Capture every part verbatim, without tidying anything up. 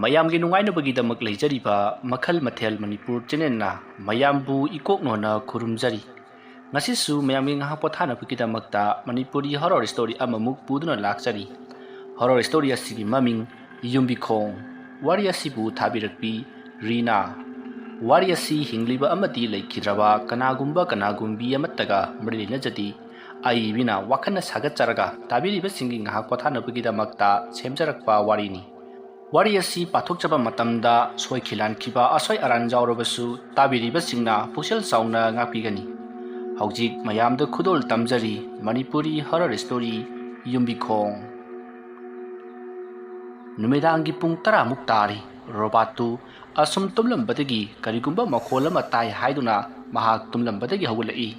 ꯃꯌꯥꯝꯒꯤ ꯅꯨꯡꯉꯥꯏꯅꯕꯒꯤꯗꯃꯛ ꯂꯩꯖꯔꯤꯕ ꯃꯈꯜ ꯃꯊꯦꯜ ꯃꯅꯤꯄꯨꯔ ꯆꯦꯅꯦꯜꯅ ꯃꯌꯥꯝꯕꯨ ꯏꯀꯣꯛꯅꯣꯅ ꯈꯨꯔꯨꯝꯖꯔꯤ꯫ ꯉꯁꯤꯁꯨ ꯃꯌꯥꯝꯒꯤ ꯉꯥꯏꯍꯥꯛ ꯄꯣꯊꯥꯅꯕꯒꯤꯗꯃꯛꯇ ꯃꯅꯤꯄꯨꯔꯤ ꯍꯣꯔꯣꯔ ꯁ꯭ꯇꯣꯔꯤ ꯑꯃꯃꯨꯛ ꯄꯨꯗꯨꯅ ꯂꯥꯛꯆꯔꯤ꯫ ꯍꯣꯔꯣꯔ ꯁ꯭ꯇꯣꯔꯤ ꯑꯁꯤꯒꯤ ꯃꯃꯤꯡ ꯌꯨꯝꯕꯤꯈꯣꯡ꯫ ꯋꯥꯔꯤ ꯑꯁꯤꯕꯨ ꯊꯥꯕꯤꯔꯛꯄꯤ ꯔꯤꯅꯥ꯫ ꯋꯥꯔꯤ ꯑꯁꯤ ꯍꯤꯡꯂꯤꯕ ꯑꯃꯗꯤ ꯂꯩꯈꯤꯗ꯭ꯔꯕ ꯀꯅꯥꯒꯨꯝꯕ ꯀꯅꯥꯒꯨꯝꯕꯤ ꯑꯃꯠꯇꯒ ꯃꯔꯤ ꯂꯩꯅꯖꯗꯦ꯫ ꯑꯏꯕꯤꯅ ꯋꯥꯈꯜꯅ ꯁꯥꯒꯠꯆꯔꯒ ꯇꯥꯕꯤꯔꯤꯕꯁꯤꯡꯒꯤ ꯉꯥꯏꯍꯥꯛ ꯄꯣꯊꯥꯅꯕꯒꯤꯗꯃꯛꯇ ꯁꯦꯝꯖꯔꯛꯄ ꯋꯥꯔꯤꯅꯤ꯫ ꯋꯥꯔꯤ ꯑꯁꯤ ꯄꯥꯊꯣꯛꯆꯕ ꯃꯇꯝꯗ ꯁꯣꯏꯈꯤ ꯂꯥꯟꯈꯤꯕ ꯑꯁꯣꯏ ꯑꯔꯥꯟ ꯌꯥꯎꯔꯕꯁꯨ ꯇꯥꯕꯤꯔꯤꯕꯁꯤꯡꯅ ꯄꯨꯛꯆꯦꯜ ꯆꯥꯎꯅ ꯉꯥꯛꯄꯤꯒꯅꯤ꯫ ꯍꯧꯖꯤꯛ ꯃꯌꯥꯝꯗ ꯈꯨꯗꯣꯜ ꯇꯝꯖꯔꯤ ꯃꯅꯤꯄꯨꯔꯤ ꯍꯣꯔꯣꯔ ꯁ꯭ꯇꯣꯔꯤ ꯌꯨꯝꯕꯤꯈꯣꯡ꯫ ꯅꯨꯃꯤꯗꯥꯡꯒꯤ ꯄꯨꯡ ꯇꯔꯥꯃꯨꯛ ꯇꯥꯔꯤ꯫ ꯔꯣꯕꯥꯠꯇꯨ ꯑꯁꯨꯝ ꯇꯨꯝꯂꯝꯕꯗꯒꯤ ꯀꯔꯤꯒꯨꯝꯕ ꯃꯈꯣꯜ ꯑꯃ ꯇꯥꯏ ꯍꯥꯏꯗꯨꯅ ꯃꯍꯥꯛ ꯇꯨꯝꯂꯝꯕꯗꯒꯤ ꯍꯧꯒꯠꯂꯛꯏ꯫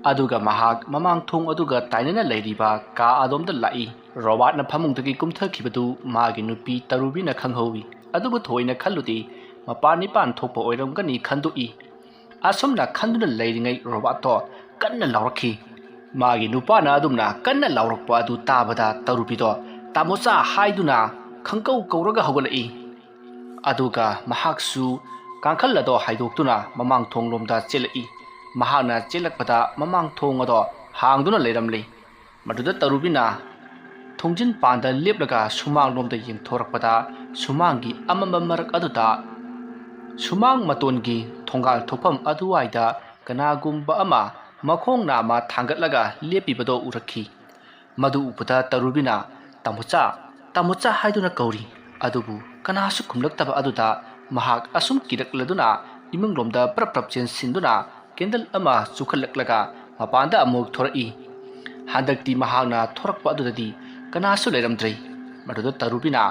ꯑꯗꯨꯒ ꯃꯍꯥꯛ ꯃꯃꯥꯡ ꯊꯣꯡ ꯑꯗꯨꯒ ꯇꯥꯏꯅꯅ ꯂꯩꯔꯤꯕ ꯀꯥ ꯑꯗꯣꯝꯗ ꯂꯥꯛꯏ꯫ ꯔꯣꯕꯥꯠꯅ ꯐꯃꯨꯡꯗꯒꯤ ꯀꯨꯝꯊꯈꯤꯕꯗꯨ ꯃꯥꯒꯤ ꯅꯨꯄꯤ ꯇꯔꯨꯕꯤꯅ ꯈꯪꯍꯧꯏ꯫ ꯑꯗꯨꯕꯨ ꯊꯣꯏꯅ ꯈꯜꯂꯨꯗꯦ꯫ ꯃꯄꯥꯟ ꯏꯄꯥꯟ ꯊꯣꯛꯄ ꯑꯣꯏꯔꯝꯒꯅꯤ ꯈꯟꯗꯣꯛꯏ꯫ ꯑꯁꯨꯝꯅ ꯈꯟꯗꯨꯅ ꯂꯩꯔꯤꯉꯩ ꯔꯣꯕꯥꯠꯇꯣ ꯀꯟꯅ ꯂꯥꯎꯔꯛꯈꯤ꯫ ꯃꯥꯒꯤ ꯅꯨꯄꯥꯅ ꯑꯗꯨꯝꯅ ꯀꯟꯅ ꯂꯥꯎꯔꯛꯄ ꯑꯗꯨ ꯇꯥꯕꯗ ꯇꯔꯨꯕꯤꯗꯣ "ꯇꯥꯃꯣꯆꯥ" ꯍꯥꯏꯗꯨꯅ ꯈꯪꯀꯧ ꯀꯧꯔꯒ ꯍꯧꯒꯠꯂꯛꯏ꯫ ꯑꯗꯨꯒ ꯃꯍꯥꯛꯁꯨ ꯀꯥꯡꯈꯜ ꯑꯗꯣ ꯍꯥꯏꯗꯣꯛꯇꯨꯅ ꯃꯃꯥꯡ ꯊꯣꯡꯂꯣꯝꯗ ꯆꯦꯜꯂꯛꯏ꯫ ꯃꯍꯥꯛꯅ ꯆꯦꯜꯂꯛꯄꯗ ꯃꯃꯥꯡ ꯊꯣꯡ ꯑꯗꯣ ꯍꯥꯡꯗꯨꯅ ꯂꯩꯔꯝꯂꯦ꯫ ꯃꯗꯨꯗ ꯇꯔꯨꯕꯤꯅ ꯊꯣꯡꯖꯤꯟ ꯄꯥꯟꯗ ꯂꯦꯞꯂꯒ ꯁꯨꯃꯥꯡꯂꯣꯝꯗ ꯌꯦꯡꯊꯣꯔꯛꯄꯗ ꯁꯨꯃꯥꯡꯒꯤ ꯑꯃꯝꯕ ꯃꯔꯛ ꯑꯗꯨꯗ ꯁꯨꯃꯥꯡ ꯃꯇꯣꯟꯒꯤ ꯊꯣꯡꯒꯥꯜ ꯊꯣꯛꯐꯝ ꯑꯗꯨꯋꯥꯏꯗ ꯀꯅꯥꯒꯨꯝꯕ ꯑꯃ ꯃꯈꯣꯡ ꯅꯥꯝꯃ ꯊꯥꯡꯒꯠꯂꯒ ꯂꯦꯞꯄꯤꯕꯗꯣ ꯎꯔꯛꯈꯤ꯫ ꯃꯗꯨ ꯎꯕꯗ ꯇꯔꯨꯕꯤꯅ "ꯇꯥꯃꯣꯆꯥ, ꯇꯥꯃꯣꯆꯥ" ꯍꯥꯏꯗꯨꯅ ꯀꯧꯔꯤ꯫ ꯑꯗꯨꯕꯨ ꯀꯅꯥꯁꯨ ꯈꯨꯝꯂꯛꯇꯕ ꯑꯗꯨꯗ ꯃꯍꯥꯛ ꯑꯁꯨꯝ ꯀꯤꯔꯛꯂꯗꯨꯅ ꯏꯃꯨꯡꯂꯣꯝꯗ ꯄ꯭ꯔꯞ ꯄ꯭ꯔꯞ ꯆꯦꯟꯁꯤꯟꯗꯨꯅ ꯀꯦꯟꯗꯜ ꯑꯃ ꯆꯨꯈꯠꯂꯛꯂꯒ ꯃꯄꯥꯟꯗ ꯑꯃꯨꯛ ꯊꯣꯔꯛꯏ꯫ ꯍꯟꯗꯛꯇꯤ ꯃꯍꯥꯛꯅ ꯊꯣꯔꯛꯄ ꯑꯗꯨꯗꯗꯤ ꯀꯅꯥꯁꯨ ꯂꯩꯔꯝꯗ꯭ꯔꯦ꯫ ꯃꯗꯨꯗ ꯇꯔꯨꯕꯤꯅ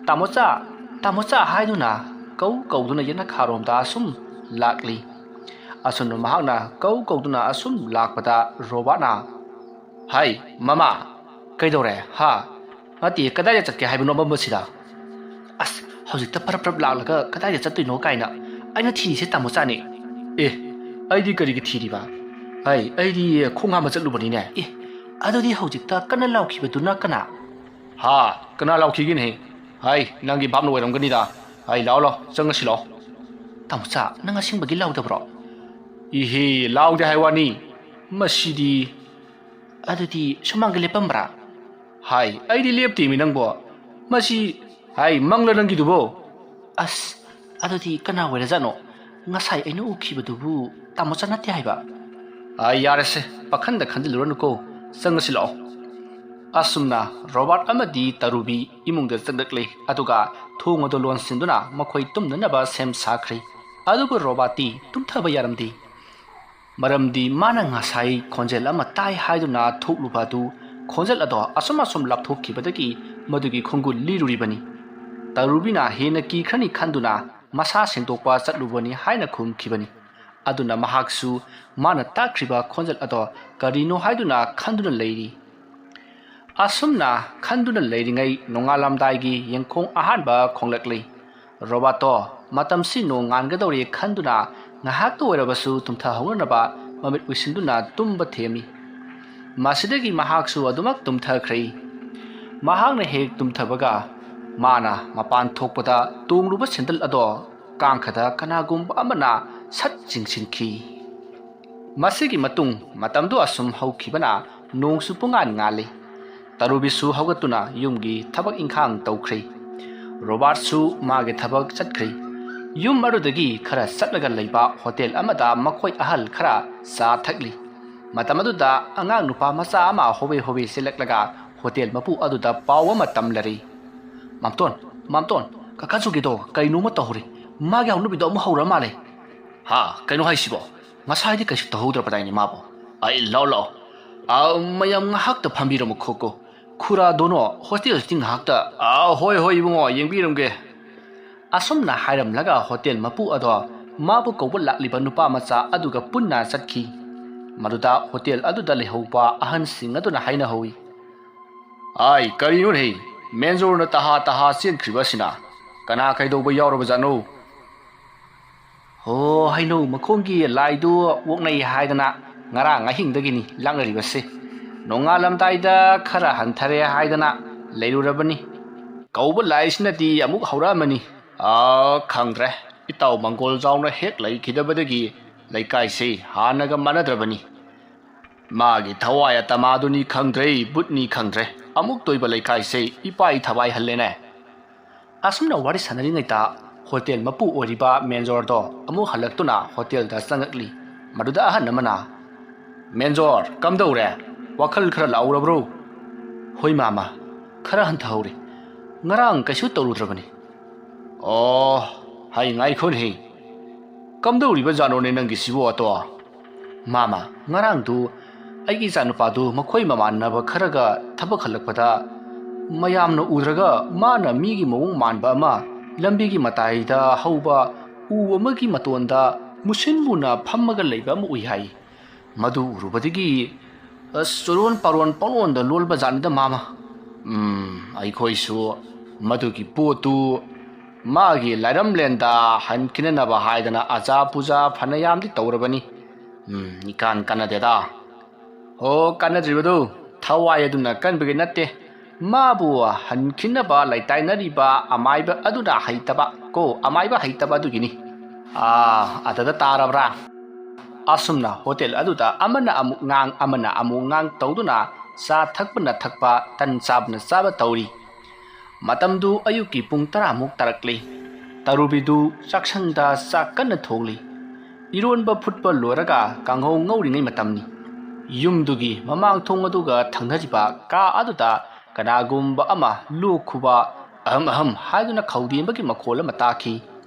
"ꯇꯥꯃꯣꯆꯥ, ꯇꯥꯃꯣꯆꯥ" ꯍꯥꯏꯗꯨꯅ ꯀꯧ ꯀꯧꯗꯨꯅ ꯌꯦꯅꯈꯥꯔꯣꯝꯗ ꯑꯁꯨꯝ ꯂꯥꯛꯂꯤ꯫ ꯑꯁꯨꯝꯅ ꯃꯍꯥꯛꯅ ꯀꯧ ꯀꯧꯗꯨꯅ ꯑꯁꯨꯝ ꯂꯥꯛꯄꯗ ꯔꯣꯕꯥꯠꯅ, "ꯍꯥꯏ, ꯃꯃꯥ, ꯀꯩꯗꯧꯔꯦ, ꯍꯥ? ꯅꯠꯇꯦ, ꯀꯗꯥꯏꯗ ꯆꯠꯀꯦ ꯍꯥꯏꯕꯅꯣ ꯃꯝꯕꯁꯤꯗ? ꯑꯁ, ꯍꯧꯖꯤꯛꯇ ꯄꯔꯞ ꯄꯔꯞ ꯂꯥꯛꯂꯒ ꯀꯗꯥꯏꯗ ꯆꯠꯇꯣꯏꯅꯣ ꯀꯥꯏꯅ ꯑꯩꯅ ꯊꯤꯔꯤꯁꯦ ꯇꯥꯃꯣꯆꯥꯅꯦ꯫ ꯑꯦ, ꯑꯩꯗꯤ ꯀꯔꯤꯒꯤ ꯊꯤꯔꯤꯕ? ꯍꯥꯏ, ꯑꯩꯗꯤ ꯈꯣꯡ ꯍꯥꯝꯕ ꯆꯠꯂꯨꯕꯅꯤꯅꯦ꯫ ꯑꯦ, ꯑꯗꯨꯗꯤ ꯍꯧꯖꯤꯛꯇ ꯀꯟꯅ ꯂꯥꯎꯈꯤꯕꯗꯨꯅ ꯀꯅꯥ?" "ꯍꯥ, ꯀꯅꯥ ꯂꯥꯎꯈꯤꯒꯦꯅꯦ? ꯍꯥꯏ, ꯅꯪꯒꯤ ꯚꯥꯞꯅ ꯑꯣꯏꯔꯝꯒꯅꯤꯗ꯫ ꯍꯥꯏ, ꯂꯥꯛꯑꯣ, ꯂꯥꯛꯑꯣ, ꯆꯪꯉꯁꯤ ꯂꯥꯛꯑꯣ꯫ ꯇꯥꯃꯣꯆꯥ, ꯅꯪ ꯑꯁꯦꯡꯕꯒꯤ ꯂꯥꯎꯗꯕ꯭ꯔꯣ? ꯏꯍꯦ, ꯂꯥꯎꯗꯦ ꯍꯥꯏ ꯋꯥꯅꯤ꯫ ꯃꯁꯤꯗꯤ꯫ ꯑꯗꯨꯗꯤ ꯁꯨꯃꯥꯡꯒ ꯂꯦꯞꯄꯝꯕ꯭ꯔꯥ? ꯍꯥꯏ, ꯑꯩꯗꯤ ꯂꯦꯞꯇꯦꯃꯤ ꯅꯪꯕꯣ꯫ ꯃꯁꯤ꯫ ꯍꯥꯏ, ꯃꯪꯂ ꯅꯪꯒꯤꯗꯨꯕꯣ? ꯑꯁ, ꯑꯗꯨꯗꯤ ꯀꯅꯥ ꯑꯣꯏꯔꯖꯥꯠꯅꯣ? ꯉꯁꯥꯏ ꯑꯩꯅ ꯎꯈꯤꯕꯗꯨꯕꯨ ꯇꯥꯃꯣꯆꯥ ꯅꯠꯇꯦ ꯍꯥꯏꯕ? ꯑꯥ, ꯌꯥꯔꯦꯁꯦ, ꯄꯥꯈꯟꯗ ꯈꯟꯖꯤꯜꯂꯨꯔꯅꯨꯀꯣ, ꯆꯪꯉꯁꯤ ꯂꯥꯛꯑꯣ꯫ ꯑꯁꯨꯝꯅ ꯔꯣꯕꯥꯔꯠ ꯑꯃꯗꯤ ꯇꯔꯨꯕꯤ ꯏꯃꯨꯡꯗ ꯆꯪꯂꯛꯂꯦ, ꯑꯗꯨꯒ ꯊꯣꯡ ꯑꯗꯨ ꯂꯣꯟꯁꯤꯟꯗꯨꯅ ꯃꯈꯣꯏ ꯇꯨꯝꯅꯅꯕ ꯁꯦꯝ ꯁꯥꯈ꯭ꯔꯦ꯫ ꯑꯗꯨꯕꯨ ꯔꯣꯕꯥꯔꯠꯇꯤ ꯇꯨꯝꯊꯕ ꯌꯥꯔꯝꯗꯦ꯫ ꯃꯔꯝꯗꯤ ꯃꯥꯅ ꯉꯁꯥꯏ ꯈꯣꯟꯖꯦꯜ ꯑꯃ ꯇꯥꯏ ꯍꯥꯏꯗꯨꯅ ꯊꯣꯛꯂꯨꯕ ꯑꯗꯨ, ꯈꯣꯟꯖꯦꯜ ꯑꯗꯣ ꯑꯁꯨꯝ ꯑꯁꯨꯝ ꯂꯥꯞꯊꯣꯛꯈꯤꯕꯗꯒꯤ ꯃꯗꯨꯒꯤ ꯈꯣꯡꯒꯨꯜ ꯂꯤꯔꯨꯔꯤꯕꯅꯤ꯫ ꯇꯔꯨꯕꯤꯅ ꯍꯦꯟꯅ ꯀꯤꯈ꯭ꯔꯅꯤ ꯈꯟꯗꯨꯅ ꯃꯁꯥ ꯁꯦꯡꯗꯣꯛꯄ ꯆꯠꯂꯨꯕꯅꯤ ꯍꯥꯏꯅ ꯈꯨꯝꯈꯤꯕꯅꯤ꯫ ꯑꯗꯨꯅ ꯃꯍꯥꯛꯁꯨ ꯃꯥꯅ ꯇꯥꯈ꯭ꯔꯤꯕ ꯈꯣꯟꯖꯦꯜ ꯑꯗꯣ ꯀꯔꯤꯅꯣ ꯍꯥꯏꯗꯨꯅ ꯈꯟꯗꯨꯅ ꯂꯩꯔꯤ꯫ ꯑꯁꯨꯝꯅ ꯈꯟꯗꯨꯅ ꯂꯩꯔꯤꯉꯩ, ꯅꯣꯡꯉꯥꯜꯂꯝꯗꯥꯏꯒꯤ ꯌꯦꯡꯈꯣꯡ ꯑꯍꯥꯟꯕ ꯈꯣꯡꯂꯛꯂꯤ꯫ ꯔꯣꯕꯥꯔꯠꯇꯣ ꯃꯇꯝꯁꯤ ꯅꯣꯡ ꯉꯥꯟꯒꯗꯧꯔꯦ ꯈꯟꯗꯨꯅ ꯉꯥꯏꯍꯥꯛꯇ ꯑꯣꯏꯔꯕꯁꯨ ꯇꯨꯝꯊꯍꯧꯅꯅꯕ ꯃꯃꯤꯠ ꯎꯏꯁꯤꯟꯗꯨꯅ ꯇꯨꯝꯕ ꯊꯦꯝꯃꯤ꯫ ꯃꯁꯤꯗꯒꯤ ꯃꯍꯥꯛꯁꯨ ꯑꯗꯨꯃꯛ ꯇꯨꯝꯊꯈ꯭ꯔꯦ꯫ ꯃꯍꯥꯛꯅ ꯍꯦꯛ ꯇꯨꯝꯊꯕꯒ, ꯃꯥꯅ ꯃꯄꯥꯟ ꯊꯣꯛꯄꯗ ꯇꯣꯡꯂꯨꯕ ꯁꯦꯟꯗꯜ ꯑꯗꯣ ꯀꯥꯡꯈꯗ ꯀꯅꯥꯒꯨꯝꯕ ꯑꯃꯅ ꯁꯠ ꯆꯤꯡꯁꯤꯟꯈꯤ꯫ ꯃꯁꯤꯒꯤ ꯃꯇꯨꯡ ꯃꯇꯝꯗꯨ ꯑꯁꯨꯝ ꯍꯧꯈꯤꯕꯅ ꯅꯣꯡꯁꯨ ꯄꯨꯡꯉꯥꯟ ꯉꯥꯜꯂꯤ꯫ ꯇꯔꯨꯕꯤꯁꯨ ꯍꯧꯒꯠꯇꯨꯅ ꯌꯨꯝꯒꯤ ꯊꯕꯛ ꯏꯪꯈꯥꯡ ꯇꯧꯈ꯭ꯔꯦ꯫ ꯔꯣꯕꯥꯔꯠꯁꯨ ꯃꯥꯒꯤ ꯊꯕꯛ ꯆꯠꯈ꯭ꯔꯦ꯫ ꯌꯨꯝ ꯑꯗꯨꯗꯒꯤ ꯈꯔ ꯆꯠꯂꯒ ꯂꯩꯕ ꯍꯣꯇꯦꯜ ꯑꯃꯗ ꯃꯈꯣꯏ ꯑꯍꯜ ꯈꯔ ꯆꯥ ꯊꯛꯂꯤ꯫ ꯃꯇꯝ ꯑꯗꯨꯗ ꯑꯉꯥꯡ ꯅꯨꯄꯥ ꯃꯆꯥ ꯑꯃ ꯍꯣꯕꯦ ꯍꯣꯕꯦ ꯆꯦꯜꯂꯛꯂꯒ ꯍꯣꯇꯦꯜ ꯃꯄꯨ ꯑꯗꯨꯗ ꯄꯥꯎ ꯑꯃ ꯇꯝꯂꯔꯤ꯫ "ꯃꯥꯝꯇꯣꯟ, ꯃꯥꯝꯇꯣꯟ, ꯀꯀꯥ ꯖꯣꯒꯤꯗꯣ ꯀꯩꯅꯣꯝꯃ ꯇꯧꯍꯧꯔꯦ꯫ ꯃꯥꯒꯤ ꯍꯧꯅꯕꯤꯗꯣ ꯑꯃꯨꯛ ꯍꯧꯔ ꯃꯥꯜꯂꯦ꯫" "ꯍꯥ, ꯀꯩꯅꯣ ꯍꯥꯏꯁꯤꯕꯣ? ꯉꯁꯥꯏꯗꯤ ꯀꯩꯁꯨ ꯇꯧꯍꯧꯗ꯭ꯔꯕꯗꯥꯏꯅꯦ ꯃꯥꯕꯣ?" "ꯑꯩ, ꯂꯥꯎ, ꯂꯥꯎ꯫ ꯑꯥ, ꯃꯌꯥꯝ ꯉꯥꯏꯍꯥꯛꯇ ꯐꯝꯕꯤꯔꯝꯃꯨ ꯈꯣꯠꯀꯣ꯫ ꯈꯨꯔꯥ ꯗꯣꯅꯣ, ꯍꯣꯁꯇꯦꯜꯁꯤꯗꯤ ꯉꯥꯏꯍꯥꯛꯇ꯫" "ꯑꯥ, ꯍꯣꯏ, ꯍꯣꯏ, ꯏꯕꯨꯡꯉꯣ, ꯌꯦꯡꯕꯤꯔꯝꯒꯦ꯫" ꯑꯁꯨꯝꯅ ꯍꯥꯏꯔꯝꯂꯒ ꯍꯣꯇꯦꯜ ꯃꯄꯨ ꯑꯗꯣ ꯃꯥꯕꯨ ꯀꯧꯕ ꯂꯥꯛꯂꯤꯕ ꯅꯨꯄꯥ ꯃꯆꯥ ꯑꯗꯨꯒ ꯄꯨꯟꯅ ꯆꯠꯈꯤ꯫ ꯃꯗꯨꯗ ꯍꯣꯇꯦꯜ ꯑꯗꯨꯗ ꯂꯩꯍꯧꯕ ꯑꯍꯟꯁꯤꯡ ꯑꯗꯨꯅ ꯍꯥꯏꯅꯍꯧꯏ, "ꯑꯥꯏ, ꯀꯔꯤꯅꯣꯅꯦ? ꯃꯦꯟꯖꯣꯔꯅ ꯇꯍꯥ ꯇꯍꯥ ꯆꯦꯟꯈ꯭ꯔꯤꯕ ꯑꯁꯤꯅ? ꯀꯅꯥ ꯀꯩꯗꯧꯕ ꯌꯥꯎꯔꯕꯖꯥꯠꯅꯣ?" "ꯍꯣ, ꯍꯩꯅꯧ ꯃꯈꯣꯡꯒꯤ ꯂꯥꯏꯗꯨ ꯑꯣꯛꯅꯩ ꯍꯥꯏꯗꯅ ꯉꯔꯥꯡ ꯑꯍꯤꯡꯗꯒꯤꯅꯤ ꯂꯥꯛꯅꯔꯤꯕꯁꯦ꯫ ꯅꯣꯡꯉꯥꯜꯂꯝꯗꯥꯏꯗ ꯈꯔ ꯍꯟꯊꯔꯦ ꯍꯥꯏꯗꯅ ꯂꯩꯔꯨꯔꯕꯅꯤ꯫" ꯀꯧꯕ ꯂꯥꯏꯁꯤꯅꯗꯤ ꯑꯃꯨꯛ ꯍꯧꯔꯛꯑꯃꯅꯤ꯫ ꯑꯥ, ꯈꯪꯗ꯭ꯔꯦ꯫ ꯏꯇꯥꯎ ꯃꯪꯒꯣꯜ ꯖꯥꯎꯅ ꯍꯦꯛ ꯂꯩꯈꯤꯗꯕꯗꯒꯤ ꯂꯩꯀꯥꯏꯁꯤ ꯍꯥꯟꯅꯒ ꯃꯥꯟꯅꯗ꯭ꯔꯕꯅꯤ꯫ ꯃꯥꯒꯤ ꯊꯋꯥꯏ ꯑꯇꯃꯥꯗꯨꯅꯤ ꯈꯪꯗ꯭ꯔꯦ, ꯕꯨꯠꯅꯤ ꯈꯪꯗ꯭ꯔꯦ, ꯑꯃꯨꯛꯇ ꯑꯣꯏꯕ ꯂꯩꯀꯥꯏꯁꯦ ꯏꯄꯥꯏ ꯊꯕꯥꯏ ꯍꯜꯂꯦꯅꯦ꯫ ꯑꯁꯨꯝꯅ ꯋꯥꯔꯤ ꯁꯥꯟꯅꯔꯤꯉꯩꯗ ꯍꯣꯇꯦꯜ ꯃꯄꯨ ꯑꯣꯏꯔꯤꯕ ꯃꯦꯟꯖꯣꯔꯗꯣ ꯑꯃꯨꯛ ꯍꯜꯂꯛꯇꯨꯅ ꯍꯣꯇꯦꯜꯗ ꯆꯪꯉꯛꯂꯤ꯫ ꯃꯗꯨꯗ ꯑꯍꯟ ꯑꯃꯅ, "ꯃꯦꯟꯖꯣꯔ, ꯀꯝꯗꯧꯔꯦ? ꯋꯥꯈꯜ ꯈꯔ ꯂꯥꯎꯔꯕ꯭ꯔꯣ?" "ꯍꯣꯏ ꯃꯥꯃ, ꯈꯔ ꯍꯟꯊꯍꯧꯔꯦ꯫ ꯉꯔꯥꯡ ꯀꯩꯁꯨ ꯇꯧꯔꯨꯗ꯭ꯔꯕꯅꯤ꯫" "ꯑꯣ, ꯍꯩ ꯉꯥꯏꯈꯣꯅꯦꯍꯦ, ꯀꯝꯗꯧꯔꯤꯕ ꯖꯥꯠꯅꯣꯅꯦ ꯅꯪꯒꯤꯁꯤꯕꯨ ꯑꯇꯣ?" "ꯃꯥꯃ, ꯉꯔꯥꯡꯗꯨ ꯑꯩꯒꯤ ꯏꯆꯥꯅꯨꯄꯥꯗꯨ ꯃꯈꯣꯏ ꯃꯃꯥꯟꯅꯕ ꯈꯔꯒ ꯊꯕꯛ ꯍꯜꯂꯛꯄꯗ ꯃꯌꯥꯝꯅ ꯎꯗ꯭ꯔꯒ ꯃꯥꯅ ꯃꯤꯒꯤ ꯃꯑꯣꯡ ꯃꯥꯟꯕ ꯑꯃ ꯂꯝꯕꯤꯒꯤ ꯃꯇꯥꯏꯗ ꯍꯧꯕ ꯎ ꯑꯃꯒꯤ ꯃꯇꯣꯟꯗ ꯃꯨꯁꯤꯟ ꯃꯨꯅ ꯐꯝꯃꯒ ꯂꯩꯕ ꯑꯃ ꯎꯏ ꯍꯥꯏ꯫ ꯃꯗꯨ ꯎꯔꯨꯕꯗꯒꯤ ꯑꯁ, ꯆꯨꯔꯣꯟ ꯄꯥꯔꯣꯟ ꯄꯪꯂꯣꯟꯗ ꯂꯣꯟꯕ ꯖꯥꯠꯅꯤꯗ ꯃꯥꯃ꯫ ꯎꯝ, ꯑꯩꯈꯣꯏꯁꯨ ꯃꯗꯨꯒꯤ ꯄꯣꯠꯇꯨ ꯃꯥꯒꯤ ꯂꯥꯏꯔꯝꯂꯦꯟꯗ ꯍꯟꯈꯤꯅꯅꯕ ꯍꯥꯏꯗꯅ ꯑꯖꯥ ꯄꯨꯖꯥ ꯐꯅꯌꯥꯝꯗꯤ ꯇꯧꯔꯕꯅꯤ꯫ ꯎꯝ, ꯏꯀꯥꯟ ꯀꯥꯟꯅꯗꯦꯗ꯫ ꯑꯣ, ꯀꯥꯟꯅꯗ꯭ꯔꯤꯕꯗꯨ ꯊꯋꯥꯏ ꯑꯗꯨꯅ ꯀꯟꯕꯒꯤ ꯅꯠꯇꯦ, ꯃꯥꯕꯨ ꯍꯟꯈꯤꯅꯕ ꯂꯩꯇꯥꯏꯅꯔꯤꯕ ꯑꯃꯥꯏꯕ ꯑꯗꯨꯅ ꯍꯩꯇꯕ ꯀꯣ, ꯑꯃꯥꯏꯕ ꯍꯩꯇꯕ ꯑꯗꯨꯒꯤꯅꯤ꯫ ꯑꯥ, ꯑꯗꯨꯗ ꯇꯥꯔꯕ꯭ꯔꯥ?" ꯑꯁꯨꯝꯅ ꯍꯣꯇꯦꯜ ꯑꯗꯨꯗ ꯑꯃꯅ ꯑꯃꯨꯛ ꯉꯥꯡ, ꯑꯃꯅ ꯑꯃꯨꯛ ꯉꯥꯡ ꯇꯧꯗꯨꯅ ꯆꯥ ꯊꯛꯄꯅ ꯊꯛꯄ, ꯇꯟ ꯆꯥꯕꯅ ꯆꯥꯕ ꯇꯧꯔꯤ꯫ ꯃꯇꯝꯗꯨ ꯑꯌꯨꯛꯀꯤ ꯄꯨꯡ ꯇꯔꯥꯃꯨꯛ ꯇꯥꯔꯛꯂꯤ꯫ ꯇꯔꯨꯕꯤꯗꯨ ꯆꯥꯛꯁꯪꯗ ꯆꯥꯛ ꯀꯟꯅ ꯊꯣꯡꯂꯤ꯫ ꯏꯔꯣꯟꯕ ꯐꯨꯠꯄ ꯂꯣꯏꯔꯒ ꯀꯥꯡꯍꯧ ꯉꯧꯔꯤꯉꯩ ꯃꯇꯝꯅꯤ꯫ ꯌꯨꯝꯗꯨꯒꯤ ꯃꯃꯥꯡ ꯊꯣꯡ ꯑꯗꯨꯒ ꯊꯪꯅꯔꯤꯕ ꯀꯥ ꯑꯗꯨꯗ ꯀꯅꯥꯒꯨꯝꯕ ꯑꯃ ꯂꯣꯛ ꯈꯨꯕ, "ꯑꯍꯝ ꯑꯍꯝ" ꯍꯥꯏꯗꯨꯅ ꯈꯧꯗꯦꯝꯕꯒꯤ ꯃꯈꯣꯜ ꯑꯃ ꯇꯥꯈꯤ꯫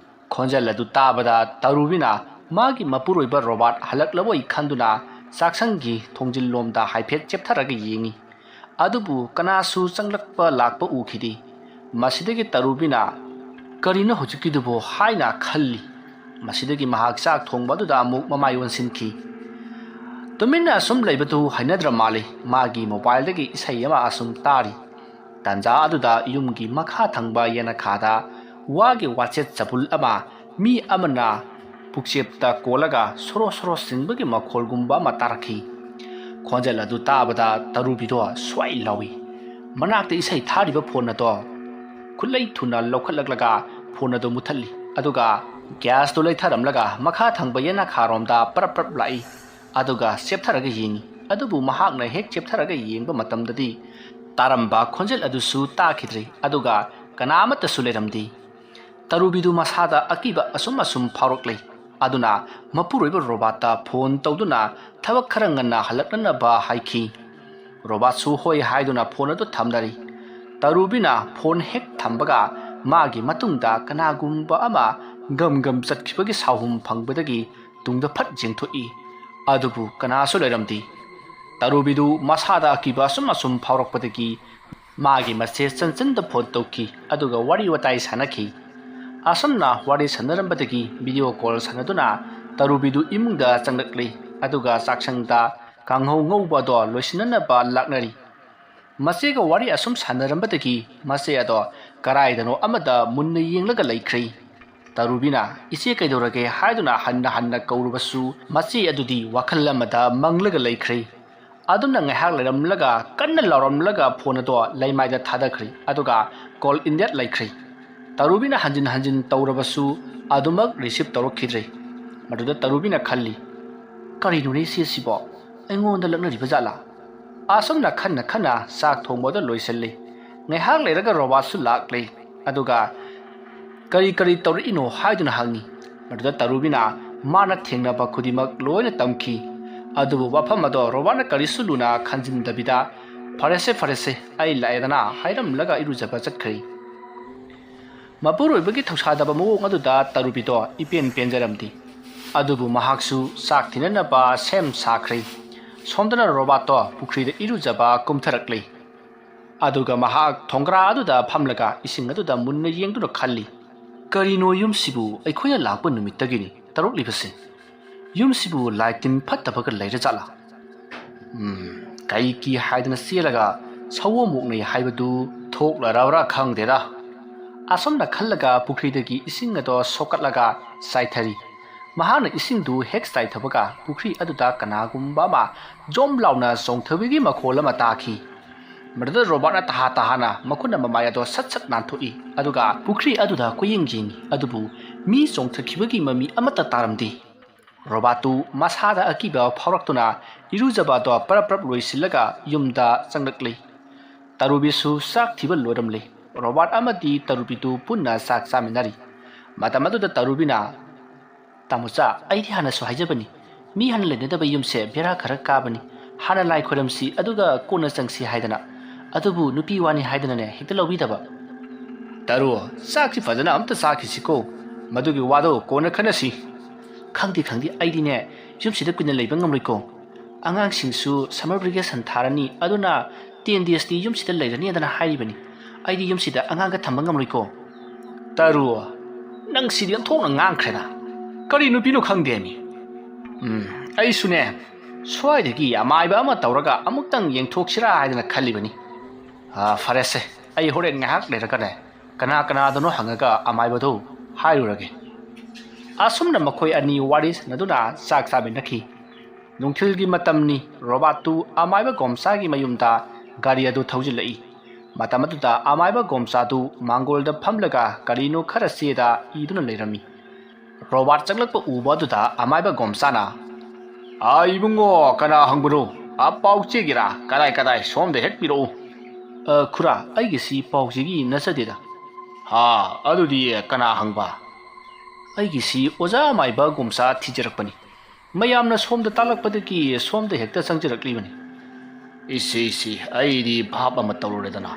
ꯈꯣꯟꯖꯦꯜ ꯑꯗꯨ ꯇꯥꯕꯗ ꯇꯔꯨꯕꯤꯅ ꯃꯥꯒꯤ ꯃꯄꯨꯔꯣꯏꯕ ꯔꯣꯕꯥꯔꯠ ꯍꯜꯂꯛꯂꯕꯣꯏ ꯈꯟꯗꯨꯅ ꯆꯥꯛꯁꯪꯒꯤ ꯊꯣꯡꯖꯤꯜꯂꯣꯝꯗ ꯍꯥꯏꯐꯦꯠ ꯆꯦꯞꯊꯔꯒ ꯌꯦꯡꯉꯤ꯫ ꯑꯗꯨꯕꯨ ꯀꯅꯥꯁꯨ ꯆꯪꯂꯛꯄ ꯂꯥꯛꯄ ꯎꯈꯤꯗꯦ꯫ ꯃꯁꯤꯗꯒꯤ ꯇꯔꯨꯕꯤꯅ "ꯀꯔꯤꯅꯣ ꯍꯧꯖꯤꯛꯀꯤꯗꯨꯕꯣ?" ꯍꯥꯏꯅ ꯈꯜꯂꯤ꯫ ꯃꯁꯤꯗꯒꯤ ꯃꯍꯥꯛ ꯆꯥꯛ ꯊꯣꯡꯕ ꯑꯗꯨꯗ ꯑꯃꯨꯛ ꯃꯃꯥꯏ ꯑꯣꯟꯁꯤꯟꯈꯤ꯫ ꯇꯨꯃꯤꯟꯅ ꯑꯁꯨꯝ ꯂꯩꯕꯗꯨ ꯍꯩꯅꯗ꯭ꯔ ꯃꯥꯜꯂꯤ꯫ ꯃꯥꯒꯤ ꯃꯣꯕꯥꯏꯜꯗꯒꯤ ꯏꯁꯩ ꯑꯃ ꯑꯁꯨꯝ ꯇꯥꯔꯤ꯫ ꯇꯥꯟꯖꯥ ꯑꯗꯨꯗ ꯌꯨꯝꯒꯤ ꯃꯈꯥ ꯊꯪꯕ ꯌꯦꯅꯈꯥꯗ ꯋꯥꯒꯤ ꯋꯥꯆꯦꯠ ꯆꯕꯨꯜ ꯑꯃ ꯃꯤ ꯑꯃꯅ ꯄꯨꯛꯆꯦꯞꯇ ꯀꯣꯜꯂꯒ ꯁꯣꯔꯣ ꯁꯣꯔꯣ ꯆꯤꯡꯕꯒꯤ ꯃꯈꯣꯜꯒꯨꯝꯕ ꯑꯃ ꯇꯥꯔꯛꯈꯤ꯫ ꯈꯣꯟꯖꯦꯜ ꯑꯗꯨ ꯇꯥꯕꯗ ꯇꯔꯨꯕꯤꯗꯣ ꯁ꯭ꯋꯥꯏ ꯂꯥꯎꯏ꯫ ꯃꯅꯥꯛꯇ ꯏꯁꯩ ꯊꯥꯔꯤꯕ ꯐꯣꯟ ꯑꯗꯣ ꯈꯨꯠꯂꯩ ꯊꯨꯅ ꯂꯧꯈꯠꯂꯛꯂꯒ ꯐꯣꯟ ꯑꯗꯨ ꯃꯨꯊꯠꯂꯤ꯫ ꯑꯗꯨꯒ ꯒ꯭ꯌꯥꯁꯇꯨ ꯂꯩꯊꯔꯝꯂꯒ ꯃꯈꯥ ꯊꯪꯕ ꯌꯦꯅꯥꯈꯥꯔꯣꯝꯗ ꯄꯔꯞ ꯄꯔꯞ ꯂꯥꯛꯏ꯫ ꯑꯗꯨꯒ ꯆꯦꯞꯊꯔꯒ ꯌꯦꯡꯏ꯫ ꯑꯗꯨꯕꯨ ꯃꯍꯥꯛꯅ ꯍꯦꯛ ꯆꯦꯞꯊꯔꯒ ꯌꯦꯡꯕ ꯃꯇꯝꯗꯗꯤ ꯇꯥꯔꯝꯕ ꯈꯣꯟꯖꯦꯜ ꯑꯗꯨꯁꯨ ꯇꯥꯈꯤꯗ꯭ꯔꯦ꯫ ꯑꯗꯨꯒ ꯀꯅꯥ ꯑꯃꯠꯇꯁꯨ ꯂꯩꯔꯝꯗꯦ꯫ ꯇꯔꯨꯕꯤꯗꯨ ꯃꯁꯥꯗ ꯑꯀꯤꯕ ꯑꯁꯨꯝ ꯑꯁꯨꯝ ꯐꯥꯎꯔꯛꯂꯦ꯫ ꯑꯗꯨꯅ ꯃꯄꯨꯔꯣꯏꯕ ꯔꯣꯕꯥꯠꯇ ꯐꯣꯟ ꯇꯧꯗꯨꯅ ꯊꯕꯛ ꯈꯔ ꯉꯟꯅ ꯍꯜꯂꯛꯅꯅꯕ ꯍꯥꯏꯈꯤ꯫ ꯔꯣꯕꯥꯠꯁꯨ ꯍꯣꯏ ꯍꯥꯏꯗꯨꯅ ꯐꯣꯟ ꯑꯗꯨ ꯊꯝꯅꯔꯤ꯫ ꯇꯔꯨꯕꯤꯅ ꯐꯣꯟ ꯍꯦꯛ ꯊꯝꯕꯒ ꯃꯥꯒꯤ ꯃꯇꯨꯡꯗ ꯀꯅꯥꯒꯨꯝꯕ ꯑꯃ ꯒꯝ ꯒꯝ ꯆꯠꯈꯤꯕꯒꯤ ꯁꯥꯎꯍꯨꯝ ꯐꯪꯕꯗꯒꯤ ꯇꯨꯡꯗ ꯐꯠ ꯌꯦꯡꯊꯣꯛꯏ꯫ ꯑꯗꯨꯕꯨ ꯀꯅꯥꯁꯨ ꯂꯩꯔꯝꯗꯦ꯫ ꯇꯔꯨꯕꯤꯗꯨ ꯃꯁꯥꯗ ꯑꯀꯤꯕ ꯑꯁꯨꯝ ꯑꯁꯨꯝ ꯐꯥꯎꯔꯛꯄꯗꯒꯤ ꯃꯥꯒꯤ ꯃꯆꯦ ꯆꯟꯆꯟꯗ ꯐꯣꯟ ꯇꯧꯈꯤ꯫ ꯑꯗꯨꯒ ꯋꯥꯔꯤ ꯋꯥꯇꯥꯏ ꯁꯥꯟꯅꯈꯤ꯫ ꯑꯁꯨꯝꯅ ꯋꯥꯔꯤ ꯁꯥꯟꯅꯔꯝꯕꯗꯒꯤ ꯚꯤꯗꯤꯑꯣ ꯀꯣꯜ ꯁꯥꯟꯅꯗꯨꯅ ꯇꯔꯨꯕꯤꯗꯨ ꯏꯃꯨꯡꯗ ꯆꯪꯂꯛꯂꯤ꯫ ꯑꯗꯨꯒ ꯆꯥꯛꯁꯪꯗ ꯀꯥꯡꯍꯧ ꯉꯧꯕ ꯑꯗꯣ ꯂꯣꯏꯁꯤꯟꯅꯅꯕ ꯂꯥꯛꯅꯔꯤ꯫ ꯃꯆꯦꯒ ꯋꯥꯔꯤ ꯑꯁꯨꯝ ꯁꯥꯟꯅꯔꯝꯕꯗꯒꯤ ꯃꯆꯦ ꯑꯗꯣ ꯀꯔꯥꯏꯗꯅꯣ ꯑꯃꯗ ꯃꯨꯟꯅ ꯌꯦꯡꯂꯒ ꯂꯩꯈ꯭ꯔꯦ꯫ ꯇꯔꯨꯕꯤꯅ "ꯏꯆꯦ, ꯀꯩꯗꯧꯔꯒꯦ?" ꯍꯥꯏꯗꯨꯅ ꯍꯟꯅ ꯍꯟꯅ ꯀꯧꯔꯕꯁꯨ ꯃꯆꯦ ꯑꯗꯨꯗꯤ ꯋꯥꯈꯜ ꯑꯃꯗ ꯃꯪꯂꯒ ꯂꯩꯈ꯭ꯔꯦ꯫ ꯑꯗꯨꯝꯅ ꯉꯥꯏꯍꯥꯛ ꯂꯩꯔꯝꯂꯒ ꯀꯟꯅ ꯂꯥꯎꯔꯝꯂꯒ ꯐꯣꯟ ꯑꯗꯣ ꯂꯩꯃꯥꯏꯗ ꯊꯥꯗꯈ꯭ꯔꯦ꯫ ꯑꯗꯨꯒ ꯀꯣꯜ ꯏꯟꯗꯦꯠ ꯂꯩꯈ꯭ꯔꯦ꯫ ꯇꯔꯨꯕꯤꯅ ꯍꯟꯖꯤꯟ ꯍꯟꯖꯤꯟ ꯇꯧꯔꯕꯁꯨ ꯑꯗꯨꯃꯛ ꯔꯤꯁꯤꯞ ꯇꯧꯔꯛꯈꯤꯗ꯭ꯔꯦ꯫ ꯃꯗꯨꯗ ꯇꯔꯨꯕꯤꯅ ꯈꯜꯂꯤ, "ꯀꯔꯤꯅꯣꯅꯦ ꯏꯆꯦꯁꯤꯕꯣ? ꯑꯩꯉꯣꯟꯗ ꯂꯛꯅꯔꯤꯕ ꯖꯥꯠꯂꯥ?" ꯑꯁꯨꯝꯅ ꯈꯟꯅ ꯈꯟꯅ ꯆꯥꯛ ꯊꯣꯡꯕꯗ ꯂꯣꯏꯁꯤꯜꯂꯤ꯫ ꯉꯥꯏꯍꯥꯛ ꯂꯩꯔꯒ ꯔꯣꯕꯥꯠꯁꯨ ꯂꯥꯛꯂꯦ꯫ ꯑꯗꯨꯒ "ꯀꯔꯤ ꯀꯔꯤ ꯇꯧꯔꯛꯏꯅꯣ?" ꯍꯥꯏꯗꯨꯅ ꯍꯪꯉꯤ꯫ ꯃꯗꯨꯗ ꯇꯔꯨꯕꯤꯅ ꯃꯥꯅ ꯊꯦꯡꯅꯕ ꯈꯨꯗꯤꯡꯃꯛ ꯂꯣꯏꯅ ꯇꯝꯈꯤ꯫ ꯑꯗꯨꯕꯨ ꯋꯥꯐꯝ ꯑꯗꯣ ꯔꯣꯕꯥꯠꯅ ꯀꯔꯤꯁꯨ ꯂꯨꯅ ꯈꯟꯖꯤꯟꯗꯕꯤꯗ, "ꯐꯔꯦꯁꯦ, ꯐꯔꯦꯁꯦ, ꯑꯩ ꯂꯥꯛꯑꯦꯗꯅ" ꯍꯥꯏꯔꯝꯂꯒ ꯏꯔꯨꯖꯕ ꯆꯠꯈ꯭ꯔꯦ꯫ ꯃꯄꯨꯔꯣꯏꯕꯒꯤ ꯊꯧꯁꯥꯗꯕ ꯃꯑꯣꯡ ꯑꯗꯨꯗ ꯇꯔꯨꯕꯤꯗꯣ ꯏꯄꯦꯟ ꯄꯦꯟꯖꯔꯝꯗꯦ꯫ ꯑꯗꯨꯕꯨ ꯃꯍꯥꯛꯁꯨ ꯆꯥꯛ ꯊꯤꯅꯅꯕ ꯁꯦꯝ ꯁꯥꯈ꯭ꯔꯦ꯫ ꯁꯣꯝꯗꯅ ꯔꯣꯕꯥꯠꯇꯣ ꯄꯨꯈ꯭ꯔꯤꯗ ꯏꯔꯨꯖꯕ ꯀꯨꯝꯊꯔꯛꯂꯦ꯫ ꯑꯗꯨꯒ ꯃꯍꯥꯛ ꯊꯣꯡꯒ꯭ꯔꯥ ꯑꯗꯨꯗ ꯐꯝꯂꯒ ꯏꯁꯤꯡ ꯑꯗꯨꯗ ꯃꯨꯟꯅ ꯌꯦꯡꯗꯨꯅ ꯈꯜꯂꯤ, "ꯀꯔꯤꯅꯣ ꯌꯨꯝꯁꯤꯕꯨ ꯑꯩꯈꯣꯏꯅ ꯂꯥꯛꯄ ꯅꯨꯃꯤꯠꯇꯒꯤꯅꯤ ꯇꯧꯔꯛꯂꯤꯕꯁꯦ? ꯌꯨꯝꯁꯤꯕꯨ ꯂꯥꯏ ꯇꯤꯟ ꯐꯠꯇꯕꯒ ꯂꯩꯔꯖꯥꯠꯂꯥ? ꯎꯝ, ꯀꯩꯒꯤ ꯍꯥꯏꯗꯅ ꯆꯦꯜꯂꯒ ꯁꯑꯣꯝ ꯑꯣꯛꯅꯩ ꯍꯥꯏꯕꯗꯨ ꯊꯣꯛꯂꯔꯕ꯭ꯔꯥ ꯈꯪꯗꯦꯗ"꯫ ꯑꯁꯨꯝꯅ ꯈꯜꯂꯒ ꯄꯨꯈ꯭ꯔꯤꯗꯒꯤ ꯏꯁꯤꯡ ꯑꯗꯣ ꯁꯣꯛꯀꯠꯂꯒ ꯆꯥꯏꯊꯔꯤ꯫ ꯃꯍꯥꯛꯅ ꯏꯁꯤꯡꯗꯨ ꯍꯦꯛ ꯆꯥꯏꯊꯕꯒ ꯄꯨꯈ꯭ꯔꯤ ꯑꯗꯨꯗ ꯀꯅꯥꯒꯨꯝꯕ ꯑꯃ ꯖꯣꯝ ꯂꯥꯎꯅ ꯆꯣꯡꯊꯕꯒꯤ ꯃꯈꯣꯜ ꯑꯃ ꯇꯥꯈꯤ꯫ ꯃꯗꯨꯗ ꯔꯣꯕꯥꯔꯠꯅ ꯇꯍꯥ ꯇꯍꯥꯅ ꯃꯈꯨꯠꯅ ꯃꯃꯥꯏ ꯑꯗꯣ ꯁꯠ ꯁꯠ ꯅꯥꯟꯊꯣꯛꯏ, ꯑꯗꯨꯒ ꯄꯨꯈ꯭ꯔꯤ ꯑꯗꯨꯗ ꯀꯣꯏꯌꯦꯡ ꯌꯦꯡꯏ, ꯑꯗꯨꯕꯨ ꯃꯤ ꯆꯣꯡꯊꯈꯤꯕꯒꯤ ꯃꯃꯤ ꯑꯃꯠꯇ ꯇꯥꯔꯝꯗꯦ꯫ ꯔꯣꯕꯥꯔꯠꯇꯨ ꯃꯁꯥꯗ ꯑꯀꯤꯕ ꯐꯥꯎꯔꯛꯇꯨꯅ ꯏꯔꯨꯖꯕ ꯑꯗꯣ ꯄꯔꯞ ꯄꯔꯞ ꯂꯣꯏꯁꯤꯜꯂꯒ ꯌꯨꯝꯗ ꯆꯪꯂꯛꯂꯤ꯫ ꯇꯔꯨꯕꯤꯁꯨ ꯆꯥꯛ ꯊꯤꯕ ꯂꯣꯏꯔꯝꯂꯦ꯫ ꯔꯣꯕꯥꯔꯠ ꯑꯃꯗꯤ ꯇꯔꯨꯕꯤꯗꯨ ꯄꯨꯟꯅ ꯆꯥꯛ ꯆꯥꯃꯤꯟꯅꯔꯤ꯫ ꯃꯇꯝ ꯑꯗꯨꯗ ꯇꯔꯨꯕꯤꯅ, "ꯇꯥꯃꯣꯆꯥ, ꯑꯩꯗꯤ ꯍꯥꯟꯅꯁꯨ ꯍꯥꯏꯖꯕꯅꯤ, ꯃꯤ ꯍꯥꯟꯅ ꯂꯩꯅꯗꯕ ꯌꯨꯝꯁꯦ ꯕꯦꯔꯥ ꯈꯔ ꯀꯥꯕꯅꯤ꯫ ꯍꯥꯟꯅ ꯂꯥꯏ ꯈꯣꯏꯔꯝꯁꯤ, ꯑꯗꯨꯒ ꯀꯣꯟꯅ ꯆꯪꯁꯤ ꯍꯥꯏꯗꯅ꯫ ꯑꯗꯨꯕꯨ ꯅꯨꯄꯤ ꯋꯥꯅꯤ ꯍꯥꯏꯗꯅꯅꯦ ꯍꯦꯛꯇ ꯂꯧꯕꯤꯗꯕ꯫" "ꯇꯔꯨ, ꯆꯥꯛꯁꯤ ꯐꯖꯅ ꯑꯝꯇ ꯆꯥꯈꯤꯁꯤꯀꯣ, ꯃꯗꯨꯒꯤ ꯋꯥꯗꯣ ꯀꯣꯟꯅ ꯈꯟꯅꯁꯤ꯫" "ꯈꯪꯗꯦ, ꯈꯪꯗꯦ, ꯑꯩꯗꯤꯅꯦ ꯌꯨꯝꯁꯤꯗ ꯀꯨꯏꯅ ꯂꯩꯕ ꯉꯝꯂꯣꯏꯀꯣ꯫ ꯑꯉꯥꯡꯁꯤꯡꯁꯨ summer vacation ꯊꯥꯔꯅꯤ, ꯑꯗꯨꯅ ten days ꯇꯤ ꯌꯨꯝꯁꯤꯗ ꯂꯩꯔꯅꯤꯗꯅ ꯍꯥꯏꯔꯤꯕꯅꯤ꯫ ꯑꯩꯗꯤ ꯌꯨꯝꯁꯤꯗ ꯑꯉꯥꯡꯒ ꯊꯝꯕ ꯉꯝꯂꯣꯏꯀꯣ꯫" "ꯇꯔꯨ, ꯅꯪ ꯁꯤꯗꯤ ꯑꯣꯟꯊꯣꯛꯅ ꯉꯥꯡꯈ꯭ꯔꯦꯗ꯫ ꯀꯔꯤ ꯅꯨꯄꯤꯅꯣ ꯈꯪꯗꯦꯃꯤ꯫ ꯎꯝ, ꯑꯩꯁꯨꯅꯦ ꯁ꯭ꯋꯥꯏꯗꯒꯤ ꯑꯃꯥꯏꯕ ꯑꯃ ꯇꯧꯔꯒ ꯑꯃꯨꯛꯇꯪ ꯌꯦꯡꯊꯣꯛꯁꯤꯔꯥ ꯍꯥꯏꯗꯅ ꯈꯜꯂꯤꯕꯅꯤ꯫ ꯑꯥ, ꯐꯔꯦꯁꯦ, ꯑꯩ ꯍꯣꯔꯦꯟ ꯉꯥꯏꯍꯥꯛ ꯂꯩꯔꯒꯅꯦ ꯀꯅꯥ ꯀꯅꯥꯗꯅꯣ ꯍꯪꯉꯒ ꯑꯃꯥꯏꯕꯗꯨ ꯍꯥꯏꯔꯨꯔꯒꯦ꯫" ꯑꯁꯨꯝꯅ ꯃꯈꯣꯏ ꯑꯅꯤ ꯋꯥꯔꯤ ꯁꯥꯟꯅꯗꯨꯅ ꯆꯥꯛ ꯆꯥꯃꯤꯟꯅꯈꯤ꯫ ꯅꯨꯡꯊꯤꯜꯒꯤ ꯃꯇꯝꯅꯤ꯫ ꯔꯣꯕꯥꯔꯠꯇꯨ ꯑꯃꯥꯏꯕ ꯒꯣꯝꯆꯥꯒꯤ ꯃꯌꯨꯝꯗ ꯒꯥꯔꯤ ꯑꯗꯨ ꯊꯧꯖꯤꯜꯂꯛꯏ꯫ ꯃꯇꯝ ꯑꯗꯨꯗ ꯑꯃꯥꯏꯕ ꯒꯣꯝꯆꯥꯗꯨ ꯃꯥꯡꯒꯣꯜꯗ ꯐꯝꯂꯒ ꯀꯔꯤꯅꯣ ꯈꯔ ꯆꯦꯗ ꯏꯗꯨꯅ ꯂꯩꯔꯝꯃꯤ꯫ ꯔꯣꯕꯥꯔꯠ ꯆꯪꯂꯛꯄ ꯎꯕ ꯑꯗꯨꯗ ꯑꯃꯥꯏꯕ ꯒꯣꯝꯆꯥꯅ, "ꯑꯥ, ꯏꯕꯨꯡꯉꯣ, ꯀꯅꯥ ꯍꯪꯕꯅꯣ? ꯑꯥ, ꯄꯥꯎ ꯆꯦꯒꯤꯔꯥ? ꯀꯗꯥꯏ, ꯀꯗꯥꯏ? ꯁꯣꯝꯗ ꯍꯦꯛ ꯄꯤꯔꯛꯎ꯫" "ꯑ, ꯈꯨꯔꯥ, ꯑꯩꯒꯤꯁꯤ ꯄꯥꯎ ꯆꯦꯒꯤ ꯅꯠꯆꯗꯦꯗ꯫" "ꯍꯥ, ꯑꯗꯨꯗꯤ ꯀꯅꯥ ꯍꯪꯕ?" "ꯑꯩꯒꯤꯁꯤ ꯑꯣꯖꯥ ꯑꯃꯥꯏꯕ ꯒꯣꯝꯆꯥ ꯊꯤꯖꯔꯛꯄꯅꯤ꯫ ꯃꯌꯥꯝꯅ ꯁꯣꯝꯗ ꯇꯥꯛꯂꯛꯄꯗꯒꯤ ꯁꯣꯝꯗ ꯍꯦꯛꯇ ꯆꯪꯖꯔꯛꯂꯤꯕꯅꯤ꯫" "ꯏꯁꯤ, ꯏꯁꯤ, ꯑꯩꯗꯤ ꯚꯥꯞ ꯑꯃ ꯇꯧꯔꯨꯔꯦꯗꯅ꯫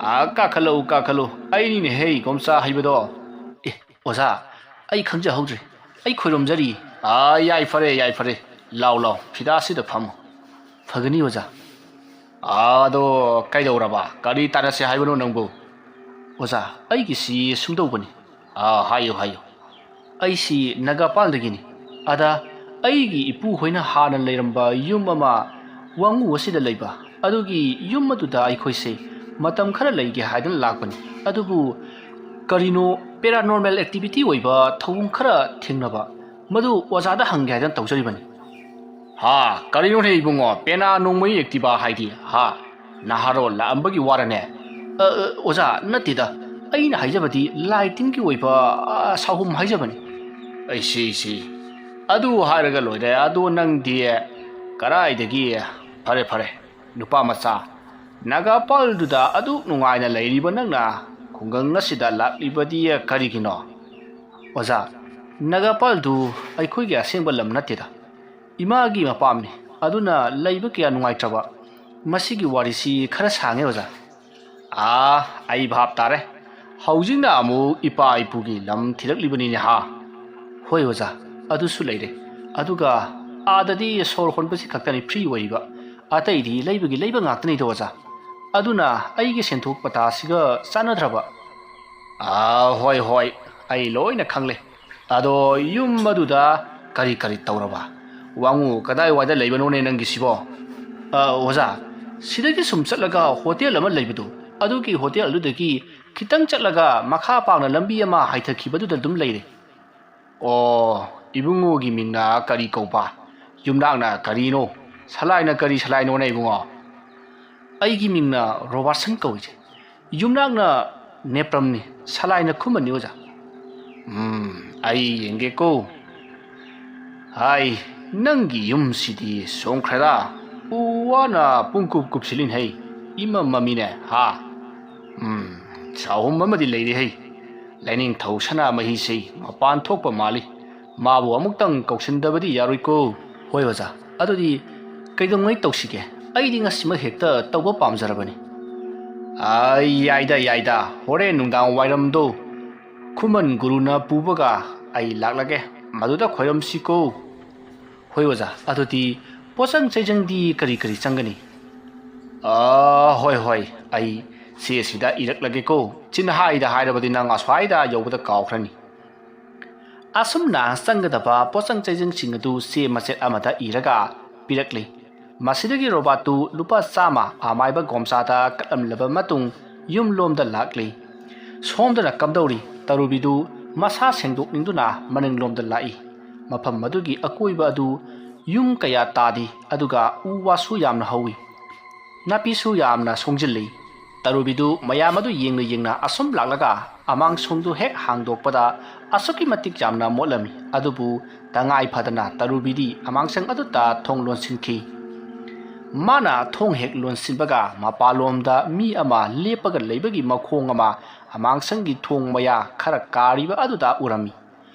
ꯑꯥ, ꯀꯥꯈꯠꯂꯛꯎ, ꯀꯥꯈꯠꯂꯨ꯫ ꯑꯩꯅꯤꯅꯦꯍꯦ ꯒꯣꯝꯆꯥ ꯍꯩꯕꯗꯣ꯫ ꯑꯦ, ꯑꯣꯖꯥ, ꯑꯩ ꯈꯪꯖꯍꯧꯗ꯭ꯔꯦ꯫ ꯑꯩ ꯈꯣꯏꯔꯨꯝꯖꯔꯤ꯫" "ꯑꯥ, ꯌꯥꯏ ꯐꯔꯦ, ꯌꯥꯏ ꯐꯔꯦ꯫ ꯂꯥꯎ, ꯂꯥꯎ, ꯐꯤꯗꯥꯁꯤꯗ ꯐꯝꯃꯨ꯫" "ꯐꯒꯅꯤ, ꯑꯣꯖꯥ꯫" "ꯑꯥ, ꯑꯗꯣ ꯀꯩꯗꯧꯔꯕ? ꯀꯔꯤ ꯇꯥꯟꯅꯁꯦ ꯍꯥꯏꯕꯅꯣ ꯅꯪꯕꯨ?" "ꯑꯣꯖꯥ, ꯑꯩꯒꯤꯁꯤ ꯁꯨꯝꯗꯧꯕꯅꯤ꯫" "ꯑꯥ, ꯍꯥꯏꯌꯨ, ꯍꯥꯏꯌꯨ꯫" "ꯑꯩꯁꯤ ꯅꯥꯒꯥꯄꯥꯜꯗꯒꯤꯅꯤ꯫ ꯑꯗ ꯑꯩꯒꯤ ꯏꯄꯨ ꯍꯣꯏꯅ ꯍꯥꯟꯅ ꯂꯩꯔꯝꯕ ꯌꯨꯝ ꯑꯃ ꯋꯥꯉꯨ ꯑꯁꯤꯗ ꯂꯩꯕ, ꯑꯗꯨꯒꯤ ꯌꯨꯝ ꯑꯗꯨꯗ ꯑꯩꯈꯣꯏꯁꯦ ꯃꯇꯝ ꯈꯔ ꯂꯩꯒꯦ ꯍꯥꯏꯗꯨꯅ ꯂꯥꯛꯄꯅꯤ꯫ ꯑꯗꯨꯕꯨ ꯀꯔꯤꯅꯣ paranormal activity ꯑꯣꯏꯕ ꯊꯧꯑꯣꯡ ꯈꯔ ꯊꯦꯡꯅꯕ, ꯃꯗꯨ ꯑꯣꯖꯥꯗ ꯍꯪꯒꯦ ꯍꯥꯏꯗꯅ ꯇꯧꯖꯔꯤꯕꯅꯤ꯫" "ꯍꯥ, ꯀꯔꯤꯅꯣꯅꯦ ꯏꯕꯨꯡꯉꯣ, ꯄꯦꯅꯥ ꯅꯣꯡꯃꯩ ꯑꯦꯛꯇꯤꯚꯥ ꯍꯥꯏꯗꯤ? ꯍꯥ?" ꯅꯍꯥꯔꯣꯜ ꯂꯥꯛꯑꯝꯕꯒꯤ ꯋꯥꯔꯅꯦ? ꯑ, ꯑ, ꯑꯣꯖꯥ, ꯅꯠꯇꯦꯗ꯫ ꯑꯩꯅ ꯍꯥꯏꯖꯕꯗꯤ ꯂꯥꯏ ꯇꯤꯟꯒꯤ ꯑꯣꯏꯕ, ꯑ, ꯁꯥꯍꯨꯝ ꯍꯥꯏꯖꯕꯅꯤ꯫ ꯑꯩ ꯁꯤ, ꯁꯤ꯫ ꯑꯗꯨ ꯍꯥꯏꯔꯒ ꯂꯣꯏꯔꯦ꯫ ꯑꯗꯣ ꯅꯪꯗꯤ ꯀꯗꯥꯏꯗꯒꯤ? ꯐꯔꯦ, ꯐꯔꯦ꯫ ꯅꯨꯄꯥ ꯃꯆꯥ, ꯅꯥꯒꯥꯄꯥꯜꯗꯨꯗ ꯑꯗꯨꯛ ꯅꯨꯡꯉꯥꯏꯅ ꯂꯩꯔꯤꯕ ꯅꯪꯅ ꯈꯨꯡꯒꯪ ꯑꯁꯤꯗ ꯂꯥꯛꯂꯤꯕꯗꯤ ꯀꯔꯤꯒꯤꯅꯣ? ꯑꯣꯖꯥ, ꯅꯥꯒꯥꯄꯥꯜꯗꯨ ꯑꯩꯈꯣꯏꯒꯤ ꯑꯁꯦꯡꯕ ꯂꯝ ꯅꯠꯇꯦꯗ꯫ ꯏꯃꯥꯒꯤ ꯃꯄꯥꯝꯅꯤ꯫ ꯑꯗꯨꯅ ꯂꯩꯕ ꯀꯌꯥ ꯅꯨꯡꯉꯥꯏꯇ꯭ꯔꯕ꯫ ꯃꯁꯤꯒꯤ ꯋꯥꯔꯤꯁꯤ ꯈꯔ ꯁꯥꯡꯉꯦ, ꯑꯣꯖꯥ꯫ ꯑꯥ, ꯑꯩ ꯚꯥꯞ ꯇꯥꯔꯦ꯫ ꯍꯧꯖꯤꯛꯅ ꯑꯃꯨꯛ ꯏꯄꯥ ꯏꯄꯨꯒꯤ ꯂꯝ ꯊꯤꯔꯛꯂꯤꯕꯅꯤꯅꯦ ꯍꯥ? ꯍꯣꯏ, ꯑꯣꯖꯥ, ꯑꯗꯨꯁꯨ ꯂꯩꯔꯦ꯫ ꯑꯗꯨꯒ ꯑꯥꯗꯗꯤ ꯁꯣꯔ ꯍꯣꯟꯕꯁꯤ ꯈꯛꯇꯅꯤ ꯐ꯭ꯔꯤ ꯑꯣꯏꯔꯤꯕ꯫ ꯑꯇꯩꯗꯤ ꯂꯩꯕꯒꯤ ꯂꯩꯕ ꯉꯥꯛꯇꯅꯤꯗꯣ, ꯑꯣꯖꯥ꯫ ꯑꯗꯨꯅ ꯑꯩꯒꯤ ꯁꯦꯟꯊꯣꯛ ꯄꯇꯥꯁꯤꯒ ꯆꯥꯟꯅꯗ꯭ꯔꯕ꯫ ꯑꯥ, ꯍꯣꯏ, ꯍꯣꯏ, ꯑꯩ ꯂꯣꯏꯅ ꯈꯪꯂꯦ꯫ ꯑꯗꯣ ꯌꯨꯝ ꯑꯗꯨꯗ ꯀꯔꯤ ꯀꯔꯤ ꯇꯧꯔꯕ? ꯋꯥꯉꯨ, ꯀꯗꯥꯏꯋꯥꯏꯗ ꯂꯩꯕꯅꯣꯅꯦ ꯅꯪꯒꯤꯁꯤꯕꯣ? ꯑ, ꯑꯣꯖꯥ, ꯁꯤꯗꯒꯤ ꯁꯨꯝ ꯆꯠꯂꯒ ꯍꯣꯇꯦꯜ ꯑꯃ ꯂꯩꯕꯗꯣ, ꯑꯗꯨꯒꯤ ꯍꯣꯇꯦꯜ ꯑꯗꯨꯗꯒꯤ ꯈꯤꯇꯪ ꯆꯠꯂꯒ ꯃꯈꯥ ꯄꯥꯡꯅ ꯂꯝꯕꯤ ꯑꯃ ꯍꯥꯏꯊꯈꯤꯕꯗꯨꯗ ꯑꯗꯨꯝ ꯂꯩꯔꯦ꯫ ꯑꯣ, ꯏꯕꯨꯡꯉꯣꯒꯤ ꯃꯤꯡꯅ ꯀꯔꯤ ꯀꯧꯕ? ꯌꯨꯝꯅꯥꯛꯅ ꯀꯔꯤꯅꯣ? ꯁꯂꯥꯏꯅ ꯀꯔꯤ ꯁꯂꯥꯏꯅꯣꯅꯦ ꯏꯕꯨꯡꯉꯣ? ꯑꯩꯒꯤ ꯃꯤꯡꯅ ꯔꯣꯕꯥꯔꯠꯁꯟ ꯀꯧꯏ꯫ ꯌꯨꯝꯅꯥꯛꯅ ꯅꯦꯄ꯭ꯔꯝꯅꯤ, ꯁꯂꯥꯏꯅ ꯈꯨꯃꯟꯅꯤ, ꯑꯣꯖꯥ꯫ ꯎꯝ, ꯑꯩ ꯌꯦꯡꯒꯦꯀꯣ꯫ ꯍꯥꯏ, ꯅꯪꯒꯤ ꯌꯨꯝꯁꯤꯗꯤ ꯁꯣꯡꯈ꯭ꯔꯦꯗ꯫ ꯎ ꯋꯥꯅ ꯄꯨꯡꯀꯨꯞ ꯀꯨꯞꯁꯤꯜꯂꯤꯅꯦ ꯍꯩ꯫ ꯏꯃꯝ ꯃꯝꯃꯤꯅꯦ, ꯍꯥ? ꯎꯝ, ꯆꯥꯍꯨꯝ ꯑꯃꯗꯤ ꯂꯩꯔꯦ ꯍꯩ꯫ ꯂꯥꯏꯅꯤꯡꯊꯧ ꯁꯅꯥꯃꯍꯤꯁꯤ ꯃꯄꯥꯟ ꯊꯣꯛꯄ ꯃꯥꯜꯂꯤ꯫ ꯃꯥꯕꯨ ꯑꯃꯨꯛꯇꯪ ꯀꯧꯁꯤꯟꯗꯕꯗꯤ ꯌꯥꯔꯣꯏꯀꯣ꯫ ꯍꯣꯏ ꯑꯣꯖꯥ, ꯑꯗꯨꯗꯤ ꯀꯩꯗꯧꯉꯩ ꯇꯧꯁꯤꯒꯦ? ꯑꯩꯗꯤ ꯉꯁꯤꯃꯛ ꯍꯦꯛꯇ ꯇꯧꯕ ꯄꯥꯝꯖꯔꯕꯅꯤ꯫ ꯑꯥ, ꯌꯥꯏꯗ, ꯌꯥꯏꯗ, ꯍꯣꯔꯦꯟ ꯅꯨꯡꯗꯥꯡ ꯋꯥꯏꯔꯝꯗꯣ ꯈꯨꯃꯟ ꯒꯨꯔꯨꯅ ꯄꯨꯕꯒ ꯑꯩ ꯂꯥꯛꯂꯒꯦ, ꯃꯗꯨꯗ ꯈꯣꯏꯔꯝꯁꯤꯀꯣ꯫ ꯍꯣꯏ ꯑꯣꯖꯥ, ꯑꯗꯨꯗꯤ ꯄꯣꯠꯆꯪ ꯆꯩꯖꯪꯗꯤ ꯀꯔꯤ ꯀꯔꯤ ꯆꯪꯒꯅꯤ? ꯑꯥ, ꯍꯣꯏ, ꯍꯣꯏ, ꯑꯩ ꯆꯦꯁꯤꯗ ꯏꯔꯛꯂꯒꯦꯀꯣ꯫ ꯆꯤꯟꯍꯥꯏꯗ ꯍꯥꯏꯔꯕꯗꯤ ꯅꯪ ꯑꯁ꯭ꯋꯥꯏꯗ ꯌꯧꯕꯗ ꯀꯥꯎꯈ꯭ꯔꯅꯤ꯫ ꯑꯁꯨꯝꯅ ꯆꯪꯒꯗꯕ ꯄꯣꯠꯆꯪ ꯆꯩꯖꯪꯁꯤꯡ ꯑꯗꯨ ꯆꯦ ꯃꯆꯦꯠ ꯑꯃꯗ ꯏꯔꯒ ꯄꯤꯔꯛꯂꯤ꯫ ꯃꯁꯤꯗꯒꯤ ꯔꯣꯕꯥꯔꯠꯇꯨ ꯂꯨꯄꯥ ꯆꯥꯝꯃ ꯑꯃꯥꯏꯕ ꯒꯣꯝꯆꯥꯗ ꯀꯠꯂꯝꯂꯕ ꯃꯇꯨꯡ ꯌꯨꯝꯂꯣꯝꯗ ꯂꯥꯛꯂꯤ꯫ ꯁꯣꯝꯗꯅ ꯀꯝꯗꯧꯔꯤ ꯇꯔꯨꯕꯤꯗꯨ ꯃꯁꯥ ꯁꯦꯡꯗꯣꯛꯅꯤꯡꯗꯨꯅ ꯃꯅꯤꯡꯂꯣꯝꯗ ꯂꯥꯛꯏ꯫ ꯃꯐꯝ ꯑꯗꯨꯒꯤ ꯑꯀꯣꯏꯕ ꯑꯗꯨ ꯌꯨꯝ ꯀꯌꯥ ꯇꯥꯗꯦ, ꯑꯗꯨꯒ ꯎ ꯋꯥꯁꯨ ꯌꯥꯝꯅ ꯍꯧꯏ꯫ ꯅꯥꯄꯤꯁꯨ ꯌꯥꯝꯅ ꯁꯣꯡꯖꯤꯜꯂꯤ꯫ ꯇꯔꯨꯕꯤꯗꯨ ꯃꯌꯥꯝ ꯑꯗꯨ ꯌꯦꯡꯅ ꯌꯦꯡꯅ ꯑꯁꯨꯝ ꯂꯥꯛꯂꯒ ꯑꯃꯥꯡꯁꯪꯗꯨ ꯍꯦꯛ ꯍꯥꯡꯗꯣꯛꯄꯗ ꯑꯁꯨꯛꯀꯤ ꯃꯇꯤꯛ ꯌꯥꯝꯅ ꯃꯣꯠꯂꯝꯃꯤ꯫ ꯑꯗꯨꯕꯨ ꯇꯉꯥꯏ ꯐꯗꯅ ꯇꯔꯨꯕꯤꯗꯤ ꯑꯃꯥꯡꯁꯪ ꯑꯗꯨꯗ ꯊꯣꯡ ꯂꯣꯟꯁꯤꯟꯈꯤ꯫ ꯃꯥꯅ ꯊꯣꯡ ꯍꯦꯛ ꯂꯣꯟꯁꯤꯟꯕꯒ ꯃꯄꯥꯟꯂꯣꯝꯗ ꯃꯤ ꯑꯃ ꯂꯦꯞꯄꯒ ꯂꯩꯕꯒꯤ ꯃꯈꯣꯡ ꯑꯃ ꯑꯃꯥꯡꯁꯪꯒꯤ ꯊꯣꯡ ꯃꯌꯥ ꯈꯔ ꯀꯥꯔꯤꯕ ꯑꯗꯨꯗ ꯎꯔꯝꯃꯤ꯫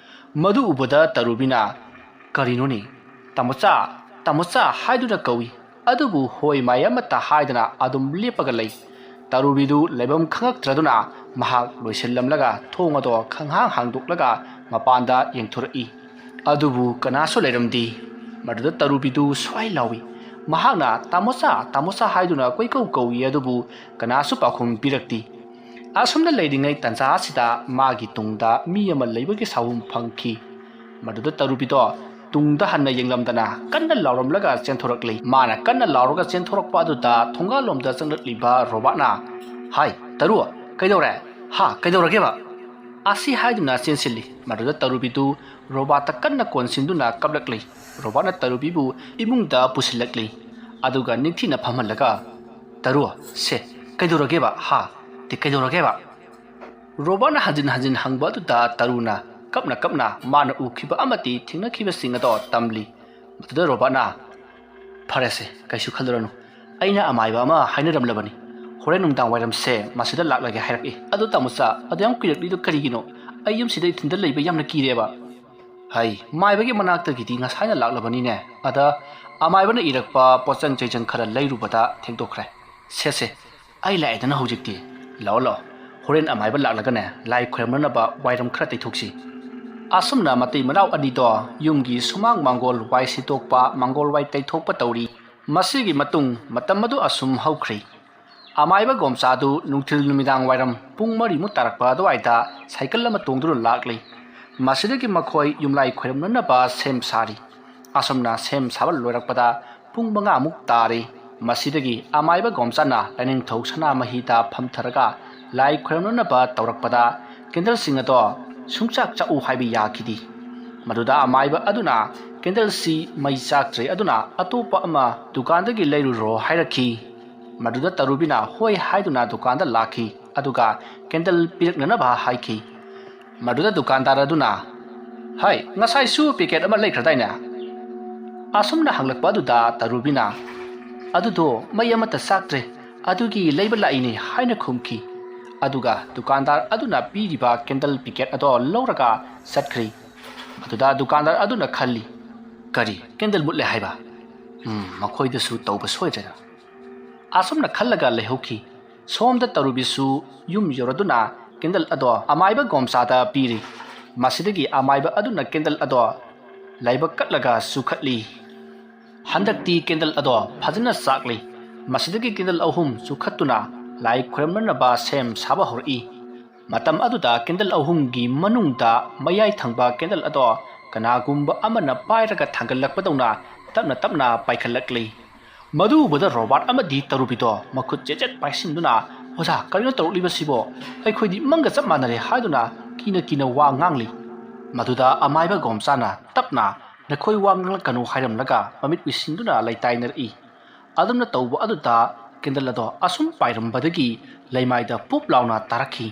ꯃꯗꯨ ꯎꯕꯗ ꯇꯔꯨꯕꯤꯅ, "ꯀꯔꯤꯅꯣꯅꯦ? ꯇꯥꯃꯣꯆꯥ, ꯇꯥꯃꯣꯆꯥ ꯍꯥꯏꯗꯨꯅ ꯀꯧꯏ, ꯑꯗꯨꯕꯨ ꯍꯣꯏ ꯃꯥꯏ ꯑꯃꯠꯇ ꯍꯥꯏꯗꯅ ꯑꯗꯨꯝ ꯂꯦꯞꯄꯒ ꯂꯩ꯫" ꯇꯔꯨꯕꯤꯗꯨ ꯂꯩꯐꯝ ꯈꯪꯉꯛꯇ꯭ꯔꯗꯨꯅ ꯃꯍꯥꯛ ꯂꯣꯏꯁꯤꯜꯂꯝꯂꯒ ꯊꯣꯡ ꯑꯗꯣ ꯈꯪꯍꯥꯡ ꯍꯥꯡꯗꯣꯛꯂꯒ ꯃꯄꯥꯟꯗ ꯌꯦꯡꯊꯣꯔꯛꯏ꯫ ꯑꯗꯨꯕꯨ ꯀꯅꯥꯁꯨ ꯂꯩꯔꯝꯗꯦ꯫ ꯃꯗꯨꯗ ꯇꯔꯨꯕꯤꯗꯨ ꯁ꯭ꯋꯥꯏ ꯂꯥꯎꯏ꯫ ꯃꯍꯥꯛꯅ "ꯇꯥꯃꯣꯆꯥ, ꯇꯥꯃꯣꯆꯥ" ꯍꯥꯏꯗꯨꯅ ꯀꯣꯏꯀꯧ ꯀꯧꯏ, ꯑꯗꯨꯕꯨ ꯀꯅꯥꯁꯨ ꯄꯥꯎꯈꯨꯝ ꯄꯤꯔꯛꯇꯦ꯫ ꯑꯁꯨꯝꯅ ꯂꯩꯔꯤꯉꯩ ꯇꯟꯖꯥ ꯑꯁꯤꯗ ꯃꯥꯒꯤ ꯇꯨꯡꯗ ꯃꯤ ꯑꯃ ꯂꯩꯕꯒꯤ ꯁꯥꯍꯨꯝ ꯐꯪꯈꯤ꯫ ꯃꯗꯨꯗ ꯇꯔꯨꯕꯤꯗꯣ ꯇꯨꯡꯗ ꯍꯟꯅ ꯌꯦꯡꯂꯝꯗꯅ ꯀꯟꯅ ꯂꯥꯎꯔꯝꯂꯒ ꯆꯦꯟꯊꯣꯔꯛꯂꯤ꯫ ꯃꯥꯅ ꯀꯟꯅ ꯂꯥꯎꯔꯒ ꯆꯦꯟꯊꯣꯔꯛꯄ ꯑꯗꯨꯗ ꯊꯣꯡꯒꯥꯜꯂꯣꯝꯗ ꯆꯪꯂꯛꯂꯤꯕ ꯔꯣꯕꯥꯠꯅ, "ꯍꯥꯏ, ꯇꯔꯨ, ꯀꯩꯗꯧꯔꯦ? ꯍꯥ, ꯀꯩꯗꯧꯔꯒꯦꯕ?" ꯑꯁꯤ ꯍꯥꯏꯗꯨꯅ ꯆꯦꯟꯁꯤꯜꯂꯤ꯫ ꯃꯗꯨꯗ ꯇꯔꯨꯕꯤꯗꯨ ꯔꯣꯕꯥꯠꯇ ꯀꯟꯅ ꯀꯣꯟꯁꯤꯟꯗꯨꯅ ꯀꯞꯂꯛꯂꯤ꯫ ꯔꯣꯕꯥꯠꯅ ꯇꯔꯨꯕꯤꯕꯨ ꯏꯃꯨꯡꯗ ꯄꯨꯁꯤꯜꯂꯛꯂꯤ꯫ ꯑꯗꯨꯒ ꯅꯤꯡꯊꯤꯅ ꯐꯝꯍꯜꯂꯒ, "ꯇꯔꯨ, ꯁꯦ, ꯀꯩꯗꯧꯔꯒꯦꯕ? ꯍꯥ? ꯇꯤ ꯀꯩꯗꯧꯔꯒꯦꯕ?" ꯔꯣꯕꯥꯠꯅ ꯍꯟꯖꯤꯟ ꯍꯟꯖꯤꯟ ꯍꯪꯕ ꯑꯗꯨꯗ ꯇꯔꯨꯅ ꯀꯞꯅ ꯀꯞꯅ ꯃꯥꯅ ꯎꯈꯤꯕ ꯑꯃꯗꯤ ꯊꯦꯡꯅꯈꯤꯕꯁꯤꯡ ꯑꯗꯣ ꯇꯝꯂꯤ꯫ ꯃꯗꯨꯗ ꯔꯣꯕꯥꯠꯅ, "ꯐꯔꯦꯁꯦ, ꯀꯩꯁꯨ ꯈꯜꯂꯨꯔꯅꯨ꯫ ꯑꯩꯅ ꯑꯃꯥꯏꯕ ꯑꯃ ꯍꯥꯏꯅꯔꯝꯂꯕꯅꯤ꯫ ꯍꯣꯔꯦꯟ ꯅꯨꯡꯗꯥꯡ ꯋꯥꯏꯔꯝꯁꯦ ꯃꯁꯤꯗ ꯂꯥꯛꯂꯒꯦ ꯍꯥꯏꯔꯛꯏ꯫ ꯑꯗꯨ ꯇꯥꯃꯣꯆꯥ, ꯑꯗꯨ ꯌꯥꯝ ꯀꯨꯏꯔꯛꯂꯤꯗꯣ ꯀꯔꯤꯒꯤꯅꯣ? ꯑꯩ ꯌꯨꯝꯁꯤꯗ ꯏꯊꯟꯗ ꯂꯩꯕ ꯌꯥꯝꯅ ꯀꯤꯔꯦꯕ꯫" "ꯍꯩ, ꯃꯥꯏꯕꯒꯤ ꯃꯅꯥꯛꯇꯒꯤꯗꯤ ꯉꯁꯥꯏꯅ ꯂꯥꯛꯂꯕꯅꯤꯅꯦ꯫ ꯑꯗ ꯑꯃꯥꯏꯕꯅ ꯏꯔꯛꯄ ꯄꯣꯠꯆꯪ ꯆꯩꯆꯪ ꯈꯔ ꯂꯩꯔꯨꯕꯗ ꯊꯦꯡꯗꯣꯛꯈ꯭ꯔꯦ꯫ ꯁꯦ, ꯁꯦ, ꯑꯩ ꯂꯥꯛꯑꯦꯗꯅ ꯍꯧꯖꯤꯛꯇꯤ꯫ ꯂꯥꯛꯑꯣ, ꯂꯥꯛꯑꯣ꯫ ꯍꯣꯔꯦꯟ ꯑꯃꯥꯏꯕ ꯂꯥꯛꯂꯒꯅꯦ, ꯂꯥꯏ ꯈꯣꯏꯔꯝꯅꯅꯕ ꯋꯥꯏꯔꯝ ꯈꯔ ꯇꯩꯊꯣꯛꯁꯤ꯫" ꯑꯁꯨꯝꯅ ꯃꯇꯩ ꯃꯅꯥꯎ ꯑꯅꯤꯗꯣ ꯌꯨꯝꯒꯤ ꯁꯨꯃꯥꯡ ꯃꯥꯡꯒꯣꯜ ꯋꯥꯏ ꯁꯤꯠꯇꯣꯛꯄ, ꯃꯥꯡꯒꯣꯜ ꯋꯥꯏ ꯇꯩꯊꯣꯛꯄ ꯇꯧꯔꯤ꯫ ꯃꯁꯤꯒꯤ ꯃꯇꯨꯡ ꯃꯇꯝ ꯑꯗꯨ ꯑꯁꯨꯝ ꯍꯧꯈ꯭ꯔꯤ꯫ ꯑꯃꯥꯏꯕ ꯒꯣꯝꯆꯥꯗꯨ ꯅꯨꯡꯊꯤꯜ ꯅꯨꯃꯤꯗꯥꯡ ꯋꯥꯏꯔꯝ ꯄꯨꯡ ꯃꯔꯤꯃꯨꯛ ꯇꯥꯔꯛꯄ ꯑꯗꯨꯋꯥꯏꯗ ꯁꯥꯏꯀꯜ ꯑꯃ ꯇꯣꯡꯗꯨꯅ ꯂꯥꯛꯂꯤ꯫ ꯃꯁꯤꯗꯒꯤ ꯃꯈꯣꯏ ꯌꯨꯝꯂꯥꯏ ꯈꯣꯏꯔꯝꯅꯅꯕ ꯁꯦꯝ ꯁꯥꯔꯤ꯫ ꯑꯁꯨꯝꯅ ꯁꯦꯝ ꯁꯥꯕ ꯂꯣꯏꯔꯛꯄꯗ ꯄꯨꯡ ꯃꯉꯥꯃꯨꯛ ꯇꯥꯔꯤ꯫ ꯃꯁꯤꯗꯒꯤ ꯑꯃꯥꯏꯕ ꯒꯣꯝꯆꯥꯅ ꯂꯥꯏꯅꯤꯡꯊꯧ ꯁꯅꯥꯃꯍꯤꯗ ꯐꯝꯊꯔꯒ ꯂꯥꯏ ꯈꯣꯏꯔꯝꯅꯅꯕ ꯇꯧꯔꯛꯄꯗ ꯀꯦꯟꯗꯜꯁꯤꯡ ꯑꯗꯣ ꯁꯨꯡꯆꯥꯛ ꯆꯥꯛꯎ ꯍꯥꯏꯕ ꯌꯥꯈꯤꯗꯦ꯫ ꯃꯗꯨꯗ ꯑꯃꯥꯏꯕ ꯑꯗꯨꯅ ꯀꯦꯟꯗꯜꯁꯤ ꯃꯩ ꯆꯥꯛꯇ꯭ꯔꯦ, ꯑꯗꯨꯅ ꯑꯇꯣꯞꯄ ꯑꯃ ꯗꯨꯀꯥꯟꯗꯒꯤ ꯂꯩꯔꯨꯔꯣ ꯍꯥꯏꯔꯛꯈꯤ꯫ ꯃꯗꯨꯗ ꯇꯔꯨꯕꯤꯅ ꯍꯣꯏ ꯍꯥꯏꯗꯨꯅ ꯗꯨꯀꯥꯟꯗ ꯂꯥꯛꯈꯤ, ꯑꯗꯨꯒ ꯀꯦꯟꯗꯜ ꯄꯤꯔꯛꯅꯅꯕ ꯍꯥꯏꯈꯤ꯫ ꯃꯗꯨꯗ ꯗꯨꯀꯥꯟꯗꯥꯔ ꯑꯗꯨꯅ, "ꯍꯥꯏ, ꯉꯁꯥꯏꯁꯨ ꯄꯦꯀꯦꯠ ꯑꯃ ꯂꯩꯈ꯭ꯔꯗꯥꯏꯅꯦ?" ꯑꯁꯨꯝꯅ ꯍꯪꯂꯛꯄ ꯑꯗꯨꯗ ꯇꯔꯨꯕꯤꯅ, "ꯑꯗꯨꯗꯣ ꯃꯩ ꯑꯃꯠꯇ ꯆꯥꯛꯇ꯭ꯔꯦ, ꯑꯗꯨꯒꯤ ꯂꯩꯕ ꯂꯥꯛꯏꯅꯦ" ꯍꯥꯏꯅ ꯈꯨꯝꯈꯤ꯫ ꯑꯗꯨꯒ ꯗꯨꯀꯥꯟꯗꯥꯔ ꯑꯗꯨꯅ ꯄꯤꯔꯤꯕ ꯀꯦꯟꯗꯜ ꯄꯦꯀꯦꯠ ꯑꯗꯣ ꯂꯧꯔꯒ ꯆꯠꯈ꯭ꯔꯤ꯫ ꯑꯗꯨꯗ ꯗꯨꯀꯥꯟꯗꯥꯔ ꯑꯗꯨꯅ ꯈꯜꯂꯤ, "ꯀꯔꯤ, ꯀꯦꯟꯗꯜ ꯃꯨꯠꯂꯦ ꯍꯥꯏꯕ? ꯎꯝ, ꯃꯈꯣꯏꯗꯁꯨ ꯇꯧꯕ ꯁꯣꯏꯗ꯭ꯔꯦꯗ"꯫ ꯑꯁꯨꯝꯅ ꯈꯜꯂꯒ ꯂꯩꯍꯧꯈꯤ꯫ ꯁꯣꯝꯗ ꯇꯔꯨꯕꯤꯁꯨ ꯌꯨꯝ ꯌꯧꯔꯗꯨꯅ ꯀꯦꯟꯗꯜ ꯑꯗꯣ ꯑꯃꯥꯏꯕ ꯒꯣꯝꯆꯥꯗ ꯄꯤꯔꯤ꯫ ꯃꯁꯤꯗꯒꯤ ꯑꯃꯥꯏꯕ ꯑꯗꯨꯅ ꯀꯦꯟꯗꯜ ꯑꯗꯣ ꯂꯥꯏꯕꯛ ꯀꯠꯂꯒ ꯆꯨꯈꯠꯂꯤ꯫ ꯍꯟꯗꯛꯇꯤ ꯀꯦꯟꯗꯜ ꯑꯗꯣ ꯐꯖꯅ ꯆꯥꯛꯂꯤ꯫ ꯃꯁꯤꯗꯒꯤ ꯀꯦꯟꯗꯜ ꯑꯍꯨꯝ ꯆꯨꯈꯠꯇꯨꯅ ꯂꯥꯏ ꯈꯨꯔꯨꯝꯅꯅꯕ ꯁꯦꯝ ꯁꯥꯕ ꯍꯧꯔꯛꯏ꯫ ꯃꯇꯝ ꯑꯗꯨꯗ ꯀꯦꯟꯗꯜ ꯑꯍꯨꯝꯒꯤ ꯃꯅꯨꯡꯗ ꯃꯌꯥꯏ ꯊꯪꯕ ꯀꯦꯟꯗꯜ ꯑꯗꯣ ꯀꯅꯥꯒꯨꯝꯕ ꯑꯃꯅ ꯄꯥꯏꯔꯒ ꯊꯥꯡꯒꯠꯂꯛꯄꯗꯧꯅ ꯇꯞꯅ ꯇꯞꯅ ꯄꯥꯏꯈꯠꯂꯛꯂꯤ꯫ ꯃꯗꯨ ꯎꯕꯗ ꯔꯣꯕꯥꯔꯠ ꯑꯃꯗꯤ ꯇꯔꯨꯕꯤꯗꯣ ꯃꯈꯨꯠ ꯆꯦꯠ ꯆꯦꯠ ꯄꯥꯏꯁꯤꯟꯗꯨꯅ, "ꯑꯣꯖꯥ, ꯀꯔꯤꯅꯣ ꯇꯧꯔꯛꯂꯤꯕꯁꯤꯕꯣ? ꯑꯩꯈꯣꯏꯗꯤ ꯃꯪꯒ ꯆꯞ ꯃꯥꯟꯅꯔꯦ" ꯍꯥꯏꯗꯨꯅ ꯀꯤꯅ ꯀꯤꯅ ꯋꯥ ꯉꯥꯡꯂꯤ꯫ ꯃꯗꯨꯗ ꯑꯃꯥꯏꯕ ꯒꯣꯝꯆꯥꯅ ꯇꯞꯅ, "ꯅꯈꯣꯏ ꯋꯥ ꯉꯥꯡꯂꯛꯀꯅꯨ" ꯍꯥꯏꯔꯝꯂꯒ ꯃꯃꯤꯠ ꯎꯏꯁꯤꯟꯗꯨꯅ ꯂꯩꯇꯥꯏꯅꯔꯛꯏ꯫ ꯑꯗꯨꯝꯅ ꯇꯧꯕ ꯑꯗꯨꯗ ꯀꯦꯟꯗꯜ ꯑꯗꯣ ꯑꯁꯨꯝ ꯄꯥꯏꯔꯝꯕꯗꯒꯤ ꯂꯩꯃꯥꯏꯗ ꯄꯨꯞ ꯂꯥꯎꯅ ꯇꯥꯔꯛꯈꯤ꯫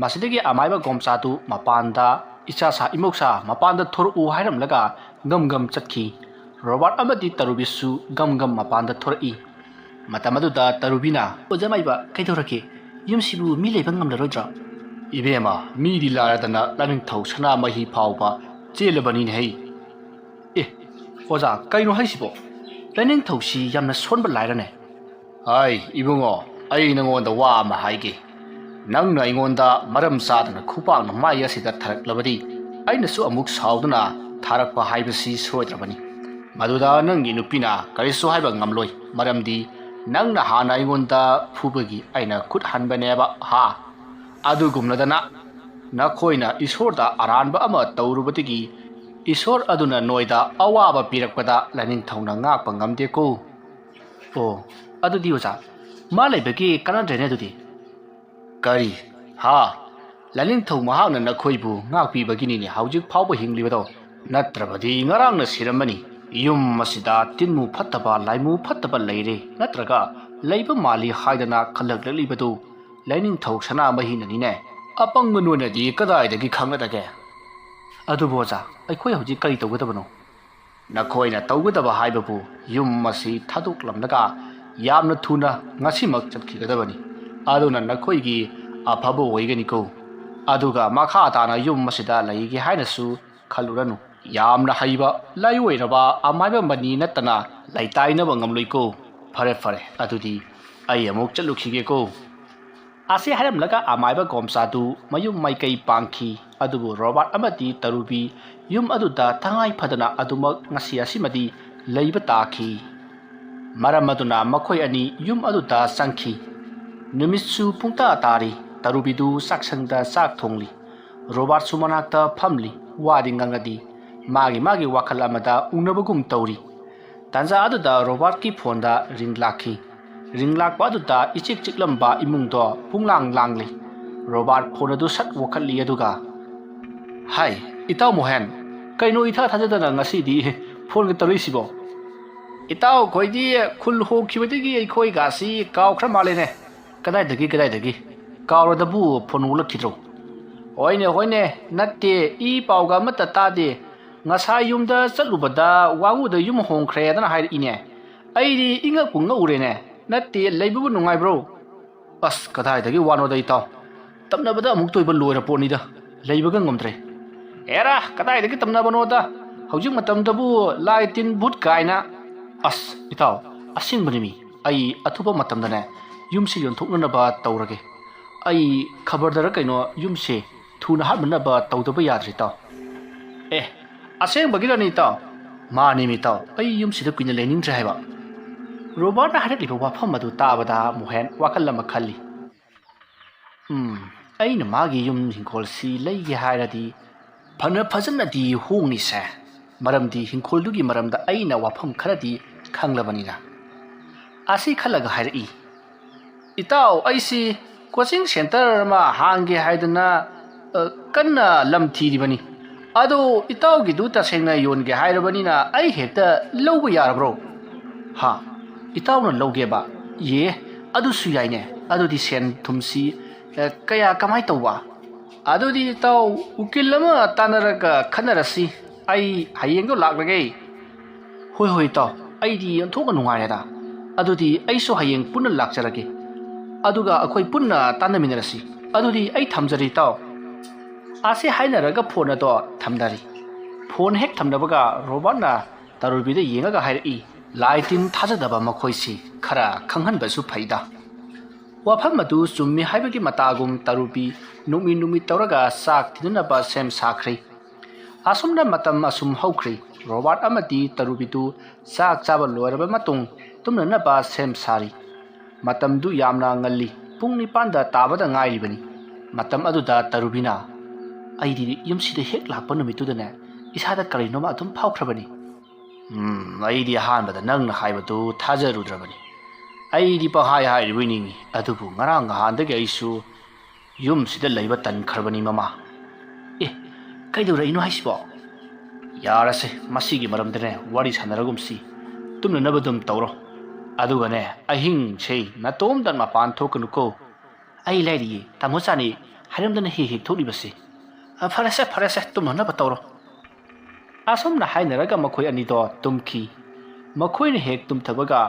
ꯃꯁꯤꯗꯒꯤ ꯑꯃꯥꯏꯕ ꯒꯣꯝꯆꯥꯗꯨ ꯃꯄꯥꯟꯗ, "ꯏꯆꯥꯁꯥ, ꯏꯃꯧꯁꯥ, ꯃꯄꯥꯟꯗ ꯊꯣꯔꯛꯎ" ꯍꯥꯏꯔꯝꯂꯒ ꯒꯝ ꯒꯝ ꯆꯠꯈꯤ꯫ ꯔꯣꯕꯥꯔꯠ ꯑꯃꯗꯤ ꯇꯔꯨꯕꯤꯁꯨ ꯒꯝ ꯒꯝ ꯃꯄꯥꯟꯗ ꯊꯣꯔꯛꯏ꯫ ꯃꯇꯝ ꯑꯗꯨꯗ ꯇꯔꯨꯕꯤꯅ, "ꯑꯣꯖꯥ ꯃꯥꯏꯕ, ꯀꯩꯗꯧꯔꯒꯦ? ꯌꯨꯝꯁꯤꯕꯨ ꯃꯤ ꯂꯩꯕ ꯉꯝꯂꯔꯣꯏꯗ꯭ꯔꯣ?" "ꯏꯕꯦꯝꯃ, ꯃꯤꯗꯤ ꯂꯥꯏꯔꯗꯅ ꯂꯥꯏꯅꯤꯡꯊꯧ ꯁꯅꯥꯃꯍꯤ ꯐꯥꯎꯕ ꯆꯦꯜꯂꯕꯅꯤꯅꯦ ꯍꯩ꯫ ꯑꯦ, ꯑꯣꯖꯥ, ꯀꯩꯅꯣ ꯍꯥꯏꯁꯤꯕꯣ? ꯂꯥꯏꯅꯤꯡꯊꯧꯁꯤ ꯌꯥꯝꯅ ꯁꯣꯟꯕ ꯂꯥꯏꯔꯅꯦ?" "ꯍꯥꯏ, ꯏꯕꯨꯡꯉꯣ, ꯑꯩ ꯅꯉꯣꯟꯗ ꯋꯥ ꯑꯃ ꯍꯥꯏꯒꯦ꯫ ꯅꯪꯅ ꯑꯩꯉꯣꯟꯗ ꯃꯔꯝ ꯆꯥꯗꯅ ꯈꯨꯄꯥꯛꯅ ꯃꯥꯏ ꯑꯁꯤꯗ ꯊꯥꯔꯛꯂꯕꯗꯤ, ꯑꯩꯅꯁꯨ ꯑꯃꯨꯛ ꯁꯥꯎꯗꯨꯅ ꯊꯥꯔꯛꯄ ꯍꯥꯏꯕꯁꯤ ꯁꯣꯏꯗ꯭ꯔꯕꯅꯤ꯫ ꯃꯗꯨꯗ ꯅꯪꯒꯤ ꯅꯨꯄꯤꯅ ꯀꯔꯤꯁꯨ ꯍꯥꯏꯕ ꯉꯝꯂꯣꯏ, ꯃꯔꯝꯗꯤ ꯅꯪꯅ ꯍꯥꯟꯅ ꯑꯩꯉꯣꯟꯗ ꯐꯨꯕꯒꯤ ꯑꯩꯅ ꯈꯨꯠ ꯍꯟꯕꯅꯦꯕ, ꯍꯥ? ꯑꯗꯨꯒꯨꯝꯂꯗꯅ ꯅꯈꯣꯏꯅ ꯏꯁꯣꯔꯗ ꯑꯔꯥꯟꯕ ꯑꯃ ꯇꯧꯔꯨꯕꯗꯒꯤ ꯏꯁꯣꯔ ꯑꯗꯨꯅ ꯅꯣꯏꯗ ꯑꯋꯥꯕ ꯄꯤꯔꯛꯄꯗ ꯂꯥꯏꯅꯤꯡꯊꯧꯅ ꯉꯥꯛꯄ ꯉꯝꯗꯦꯀꯣ꯫" "ꯑꯣ, ꯑꯗꯨꯗꯤ ꯑꯣꯖꯥ, ꯃꯥ ꯂꯩꯕꯒꯤ ꯀꯥꯟꯅꯗ꯭ꯔꯦꯅꯦ ꯑꯗꯨꯗꯤ꯫" "ꯀꯔꯤ? ꯍꯥ? ꯂꯥꯏꯅꯤꯡꯊꯧ ꯃꯍꯥꯛꯅ ꯅꯈꯣꯏꯕꯨ ꯉꯥꯛꯄꯤꯕꯒꯤꯅꯤꯅꯦ ꯍꯧꯖꯤꯛ ꯐꯥꯎꯕ ꯍꯤꯡꯂꯤꯕꯗꯣ꯫ ꯅꯠꯇ꯭ꯔꯕꯗꯤ ꯉꯔꯥꯡꯅ ꯁꯤꯔꯝꯃꯅꯤ꯫ ꯌꯨꯝ ꯑꯁꯤꯗ ꯇꯤꯟꯃꯨ ꯐꯠꯇꯕ, ꯂꯥꯏꯃꯨ ꯐꯠꯇꯕ ꯂꯩꯔꯦ, ꯅꯠꯇ꯭ꯔꯒ ꯂꯩꯕ ꯃꯥꯜꯂꯤ ꯍꯥꯏꯗꯅ ꯈꯜꯂꯛꯂꯛꯂꯤꯕꯗꯨ ꯂꯥꯏꯅꯤꯡꯊꯧ ꯁꯅꯥꯃꯍꯤꯅꯅꯤꯅꯦ꯫ ꯑꯄꯪꯕ ꯅꯣꯏꯅꯗꯤ ꯀꯗꯥꯏꯗꯒꯤ ꯈꯪꯂꯛꯑꯒꯦ? ꯑꯗꯨꯕꯨ ꯑꯣꯖꯥ, ꯑꯩꯈꯣꯏ ꯍꯧꯖꯤꯛ ꯀꯔꯤ ꯇꯧꯒꯗꯕꯅꯣ? ꯅꯈꯣꯏꯅ ꯇꯧꯒꯗꯕ ꯍꯥꯏꯕꯕꯨ ꯌꯨꯝ ꯑꯁꯤ ꯊꯥꯗꯣꯛꯂꯝꯂꯒ ꯌꯥꯝꯅ ꯊꯨꯅ ꯉꯁꯤꯃꯛ ꯆꯠꯈꯤꯒꯗꯕꯅꯤ꯫ ꯑꯗꯨꯅ ꯅꯈꯣꯏꯒꯤ ꯑꯐꯕ ꯑꯣꯏꯒꯅꯤꯀꯣ꯫ ꯑꯗꯨꯒ ꯃꯈꯥ ꯇꯥꯅ ꯌꯨꯝ ꯑꯁꯤꯗ ꯂꯩꯒꯦ ꯍꯥꯏꯅꯁꯨ ꯈꯜꯂꯨꯔꯅꯨ꯫ ꯌꯥꯝꯅ ꯍꯩꯕ, ꯂꯥꯏꯑꯣꯏꯔꯕ ꯑꯃꯥꯏꯕ ꯃꯅꯤ ꯅꯠꯇꯅ ꯂꯩꯇꯥꯏꯅꯕ ꯉꯝꯂꯣꯏꯀꯣ꯫ ꯐꯔꯦ, ꯐꯔꯦ, ꯑꯗꯨꯗꯤ ꯑꯩ ꯑꯃꯨꯛ ꯆꯠꯂꯨꯈꯤꯒꯦꯀꯣ꯫ ꯑꯁꯤ ꯍꯥꯏꯔꯝꯂꯒ ꯑꯃꯥꯏꯕ ꯒꯣꯝꯆꯥꯗꯨ ꯃꯌꯨꯝ ꯃꯥꯏꯀꯩ ꯄꯥꯡꯈꯤ꯫ ꯑꯗꯨꯕꯨ ꯔꯣꯕꯥꯔꯠ ꯑꯃꯗꯤ ꯇꯔꯨꯕꯤ ꯌꯨꯝ ꯑꯗꯨꯗ ꯇꯉꯥꯏ ꯐꯗꯅ ꯑꯗꯨꯃꯛ ꯉꯁꯤ ꯑꯁꯤꯃꯗꯤ ꯂꯩꯕ ꯇꯥꯈꯤ꯫ ꯃꯔꯝ ꯑꯗꯨꯅ ꯃꯈꯣꯏ ꯑꯅꯤ ꯌꯨꯝ ꯑꯗꯨꯗ ꯆꯪꯈꯤ꯫ ꯅꯨꯃꯤꯠꯁꯨ ꯄꯨꯡꯇꯥ ꯇꯥꯔꯤ꯫ ꯇꯔꯨꯕꯤꯗꯨ ꯆꯥꯛꯁꯪꯗ ꯆꯥꯛ ꯊꯣꯡꯂꯤ꯫ ꯔꯣꯕꯥꯔꯠꯁꯨ ꯃꯅꯥꯛꯇ ꯐꯝꯂꯤ꯫ ꯋꯥꯗꯤ ꯉꯥꯡꯅꯗꯤ꯫ ꯃꯥꯒꯤ ꯃꯥꯒꯤ ꯋꯥꯈꯜ ꯑꯃꯗ ꯎꯅꯕꯒꯨꯝ ꯇꯧꯔꯤ꯫ ꯇꯥꯟꯖꯥ ꯑꯗꯨꯗ ꯔꯣꯕꯥꯔꯠꯀꯤ ꯐꯣꯟꯗ ꯔꯤꯡ ꯂꯥꯛꯈꯤ꯫ ꯔꯤꯡ ꯂꯥꯛꯄ ꯑꯗꯨꯗ ꯏꯆꯤꯛ ꯆꯤꯛꯂꯝꯕ ꯏꯃꯨꯡꯗꯣ ꯄꯨꯡꯂꯥꯡ ꯂꯥꯡꯂꯤ꯫ ꯔꯣꯕꯥꯔꯠ ꯐꯣꯟ ꯑꯗꯨ ꯁꯠ ꯋꯥꯈꯠꯂꯤ ꯑꯗꯨꯒ, "ꯍꯥꯏ, ꯏꯇꯥꯎ ꯃꯣꯍꯦꯟ, ꯀꯩꯅꯣ ꯏꯊꯥ ꯊꯥꯖꯗꯅ ꯉꯁꯤꯗꯤ ꯐꯣꯟꯒ ꯇꯧꯔꯛꯏꯁꯤꯕꯣ?" "ꯏꯇꯥꯎ, ꯑꯩꯈꯣꯏꯗꯤ ꯈꯨꯜ ꯍꯣꯡꯈꯤꯕꯗꯒꯤ ꯑꯩꯈꯣꯏꯒꯥꯁꯤ ꯀꯥꯎꯈ꯭ꯔ ꯃꯥꯜꯂꯦꯅꯦ꯫ ꯀꯗꯥꯏꯗꯒꯤ, ꯀꯗꯥꯏꯗꯒꯤ? ꯀꯥꯎꯔꯗꯕꯨ ꯐꯣꯟ ꯑꯣꯛꯂꯛꯈꯤꯗ꯭ꯔꯣ?" "ꯍꯣꯏꯅꯦ, ꯍꯣꯏꯅꯦ, ꯅꯠꯇꯦ, ꯏ ꯄꯥꯎꯒ ꯑꯃꯠꯇ ꯇꯥꯗꯦ꯫ ꯉꯁꯥꯏ ꯌꯨꯝꯗ ꯆꯠꯂꯨꯕꯗ ꯋꯥꯉꯨꯗ ꯌꯨꯝ ꯍꯣꯡꯈ꯭ꯔꯦꯗꯅ ꯍꯥꯏꯔꯛꯏꯅꯦ꯫ ꯑꯩꯗꯤ ꯏꯉꯛꯄꯨ ꯉꯛꯎꯔꯦꯅꯦ꯫ ꯅꯠꯇꯦ, ꯂꯩꯕꯕꯨ ꯅꯨꯡꯉꯥꯏꯕ꯭ꯔꯣ?" "ꯑꯁ, ꯀꯗꯥꯏꯗꯒꯤ ꯋꯥꯅꯣꯗ ꯏꯇꯥꯎ꯫ ꯇꯝꯅꯕꯗ ꯑꯃꯨꯛꯇ ꯑꯣꯏꯕ ꯂꯣꯏꯔ ꯄꯣꯠꯅꯤꯗ꯫ ꯂꯩꯕꯒ ꯉꯝꯗ꯭ꯔꯦ꯫" "ꯑꯦꯔꯥ, ꯀꯗꯥꯏꯗꯒꯤ ꯇꯝꯅꯕꯅꯣꯗ? ꯍꯧꯖꯤꯛ ꯃꯇꯝꯗꯕꯨ ꯂꯥꯏ ꯇꯤꯟ ꯚꯨꯠ ꯀꯥꯏꯅ꯫" "ꯑꯁ, ꯏꯇꯥꯎ, ꯑꯁꯦꯡꯕꯅꯤꯃꯤ꯫ ꯑꯩ ꯑꯊꯨꯕ ꯃꯇꯝꯗꯅꯦ ꯌꯨꯝꯁꯤ ꯌꯣꯟꯊꯣꯛꯅꯅꯕ ꯇꯧꯔꯒꯦ꯫ ꯑꯩ ꯈꯕꯔꯗꯔ ꯀꯩꯅꯣ ꯌꯨꯝꯁꯦ ꯊꯨꯅ ꯍꯥꯠꯅꯅꯕ ꯇꯧꯗꯕ ꯌꯥꯗ꯭ꯔꯦ, ꯏꯇꯥꯎ꯫" "ꯑꯦ, ꯑꯁꯦꯡꯕꯒꯤꯔꯅꯤ, ꯏꯇꯥꯎ?" "ꯃꯥꯅꯤꯃꯤ, ꯏꯇꯥꯎ꯫ ꯑꯩ ꯌꯨꯝꯁꯤꯗ ꯀꯨꯏꯅ ꯂꯩꯅꯤꯡꯗ꯭ꯔꯦ ꯍꯥꯏꯕ꯫" ꯔꯣꯕꯥꯔꯠꯅ ꯍꯥꯏꯔꯛꯂꯤꯕ ꯋꯥꯐꯝ ꯑꯗꯨ ꯇꯥꯕꯗ ꯃꯣꯍꯦꯟ ꯋꯥꯈꯜ ꯑꯃ ꯈꯜꯂꯤ꯫ "ꯎꯝ, ꯑꯩꯅ ꯃꯥꯒꯤ ꯌꯨꯝ ꯍꯤꯡꯈꯣꯜꯁꯤ ꯂꯩꯒꯦ ꯍꯥꯏꯔꯗꯤ ꯐꯅ ꯐꯖꯅꯗꯤ ꯍꯣꯡꯅꯤꯁꯦ꯫ ꯃꯔꯝꯗꯤ ꯍꯤꯡꯈꯣꯜꯗꯨꯒꯤ ꯃꯔꯝꯗ ꯑꯩꯅ ꯋꯥꯐꯝ ꯈꯔꯗꯤ ꯈꯪꯂꯕꯅꯤꯅ꯫" ꯑꯁꯤ ꯈꯜꯂꯒ ꯍꯥꯏꯔꯛꯏ, "ꯏꯇꯥꯎ, ꯑꯩꯁꯤ ꯀꯣꯆꯤꯡ ꯁꯦꯟꯇꯔ ꯑꯃ ꯍꯥꯡꯒꯦ ꯍꯥꯏꯗꯅ, ꯑ, ꯀꯟꯅ ꯂꯝ ꯊꯤꯔꯤꯕꯅꯤ꯫ ꯑꯗꯣ ꯏꯇꯥꯎꯒꯤꯗꯨ ꯇꯁꯦꯡꯅ ꯌꯣꯟꯒꯦ ꯍꯥꯏꯔꯕꯅꯤꯅ ꯑꯩ ꯍꯦꯛꯇ ꯂꯧꯕ ꯌꯥꯔꯕ꯭ꯔꯣ?" "ꯍꯥ? ꯏꯇꯥꯎꯅ ꯂꯧꯒꯦꯕ? ꯌꯦ, ꯑꯗꯨꯁꯨ ꯌꯥꯏꯅꯦ꯫ ꯑꯗꯨꯗꯤ ꯁꯦꯟ ꯊꯨꯝꯁꯤ, ꯑ, ꯀꯌꯥ ꯀꯃꯥꯏ ꯇꯧꯕ? ꯑꯗꯨꯗꯤ ꯏꯇꯥꯎ, ꯎꯀꯤꯜ ꯑꯃ ꯇꯥꯟꯅꯔꯒ ꯈꯟꯅꯔꯁꯤ꯫ ꯑꯩ ꯍꯌꯦꯡꯗꯣ ꯂꯥꯛꯂꯒꯦ꯫ ꯍꯣꯏ, ꯍꯣꯏ, ꯏꯇꯥꯎ, ꯑꯩꯗꯤ ꯑꯣꯟꯊꯣꯛꯅ ꯅꯨꯡꯉꯥꯏꯔꯦꯗ꯫ ꯑꯗꯨꯗꯤ ꯑꯩꯁꯨ ꯍꯌꯦꯡ ꯄꯨꯟꯅ ꯂꯥꯛꯆꯔꯒꯦ꯫ ꯑꯗꯨꯒ ꯑꯩꯈꯣꯏ ꯄꯨꯟꯅ ꯇꯥꯟꯅꯃꯤꯟꯅꯔꯁꯤ꯫ ꯑꯗꯨꯗꯤ ꯑꯩ ꯊꯝꯖꯔꯦ, ꯏꯇꯥꯎ꯫ ꯑꯁꯤ ꯍꯥꯏꯅꯔꯒ ꯐꯣꯟ ꯑꯗꯣ ꯊꯝꯅꯔꯤ꯫ ꯐꯣꯟ ꯍꯦꯛ ꯊꯝꯅꯕꯒ ꯔꯣꯕꯥꯔꯠꯅ ꯇꯔꯨꯕꯤꯗ ꯌꯦꯡꯉꯒ ꯍꯥꯏꯔꯛꯏ, "ꯂꯥꯏ ꯇꯤꯟ ꯊꯥꯖꯗꯕ ꯃꯈꯣꯏꯁꯤ ꯈꯔ ꯈꯪꯍꯟꯕꯁꯨ ꯐꯩꯗ"꯫ ꯋꯥꯐꯝ ꯑꯗꯨ ꯆꯨꯝꯃꯤ ꯍꯥꯏꯕꯒꯤ ꯃꯇꯥꯒꯨꯝ ꯇꯔꯨꯕꯤ ꯅꯨꯃꯤꯠ ꯅꯨꯃꯤꯠ ꯇꯧꯔꯒ ꯆꯥꯛ ꯊꯤꯅꯅꯕ ꯁꯦꯝ ꯁꯥꯈ꯭ꯔꯦ꯫ ꯑꯁꯨꯝꯅ ꯃꯇꯝ ꯑꯁꯨꯝ ꯍꯧꯈ꯭ꯔꯦ꯫ ꯔꯣꯕꯥꯔꯠ ꯑꯃꯗꯤ ꯇꯔꯨꯕꯤꯗꯨ ꯆꯥꯛ ꯆꯥꯕ ꯂꯣꯏꯔꯕ ꯃꯇꯨꯡ ꯇꯨꯝꯅꯅꯕ ꯁꯦꯝ ꯁꯥꯔꯤ꯫ ꯃꯇꯝꯗꯨ ꯌꯥꯝꯅ ꯉꯜꯂꯤ, ꯄꯨꯡ ꯅꯤꯄꯥꯟꯗ ꯇꯥꯕꯗ ꯉꯥꯏꯔꯤꯕꯅꯤ꯫ ꯃꯇꯝ ꯑꯗꯨꯗ ꯇꯔꯨꯕꯤꯅ, "ꯑꯩꯗꯤ ꯌꯨꯝꯁꯤꯗ ꯍꯦꯛ ꯂꯥꯛꯄ ꯅꯨꯃꯤꯠꯇꯨꯗꯅꯦ, ꯏꯁꯥꯗ ꯀꯔꯤꯅꯣꯃ ꯑꯗꯨꯝ ꯐꯥꯎꯈ꯭ꯔꯕꯅꯤ꯫ ꯎꯝ, ꯑꯩꯗꯤ ꯑꯍꯥꯟꯕꯗ ꯅꯪꯅ ꯍꯥꯏꯕꯗꯨ ꯊꯥꯖꯔꯨꯗ꯭ꯔꯕꯅꯤ꯫ ꯑꯩꯗꯤ ꯄꯪꯍꯥꯏ ꯍꯥꯏꯔꯤꯕꯣꯏ ꯅꯤꯡꯏ, ꯑꯗꯨꯕꯨ ꯉꯔꯥꯡ ꯅꯍꯥꯟꯗꯒꯤ ꯑꯩꯁꯨ ꯌꯨꯝꯁꯤꯗ ꯂꯩꯕ ꯇꯟꯈ꯭ꯔꯕꯅꯤ, ꯃꯃꯥ"꯫ "ꯑꯦ, ꯀꯩꯗꯧꯔꯛꯏꯅꯣ ꯍꯥꯏꯁꯤꯕꯣ?" "ꯌꯥꯔꯁꯦ, ꯃꯁꯤꯒꯤ ꯃꯔꯝꯗꯅꯦ ꯋꯥꯔꯤ ꯁꯥꯟꯅꯔꯒꯨꯝꯁꯤ꯫ ꯇꯨꯝꯅꯅꯕ ꯑꯗꯨꯝ ꯇꯧꯔꯣ꯫ ꯑꯗꯨꯒꯅꯦ, ꯑꯍꯤꯡꯁꯦ ꯅꯇꯣꯝꯗ ꯃꯄꯥꯟ ꯊꯣꯛꯀꯅꯨꯀꯣ꯫ ꯑꯩ ꯂꯩꯔꯤꯌꯦ, ꯇꯥꯃꯣ ꯆꯥꯅꯤ ꯍꯥꯏꯔꯝꯗꯅ ꯍꯦꯛ ꯍꯦꯛ ꯊꯣꯛꯂꯤꯕꯁꯦ꯫ ꯑ, ꯐꯔꯦꯁꯦ, ꯐꯔꯦꯁꯦ, ꯇꯨꯝꯅꯅꯕ ꯇꯧꯔꯣ"꯫ ꯑꯁꯨꯝꯅ ꯍꯥꯏꯅꯔꯒ ꯃꯈꯣꯏ ꯑꯅꯤꯗꯣ ꯇꯨꯝꯈꯤ꯫ ꯃꯈꯣꯏꯅ ꯍꯦꯛ ꯇꯨꯝꯊꯕꯒ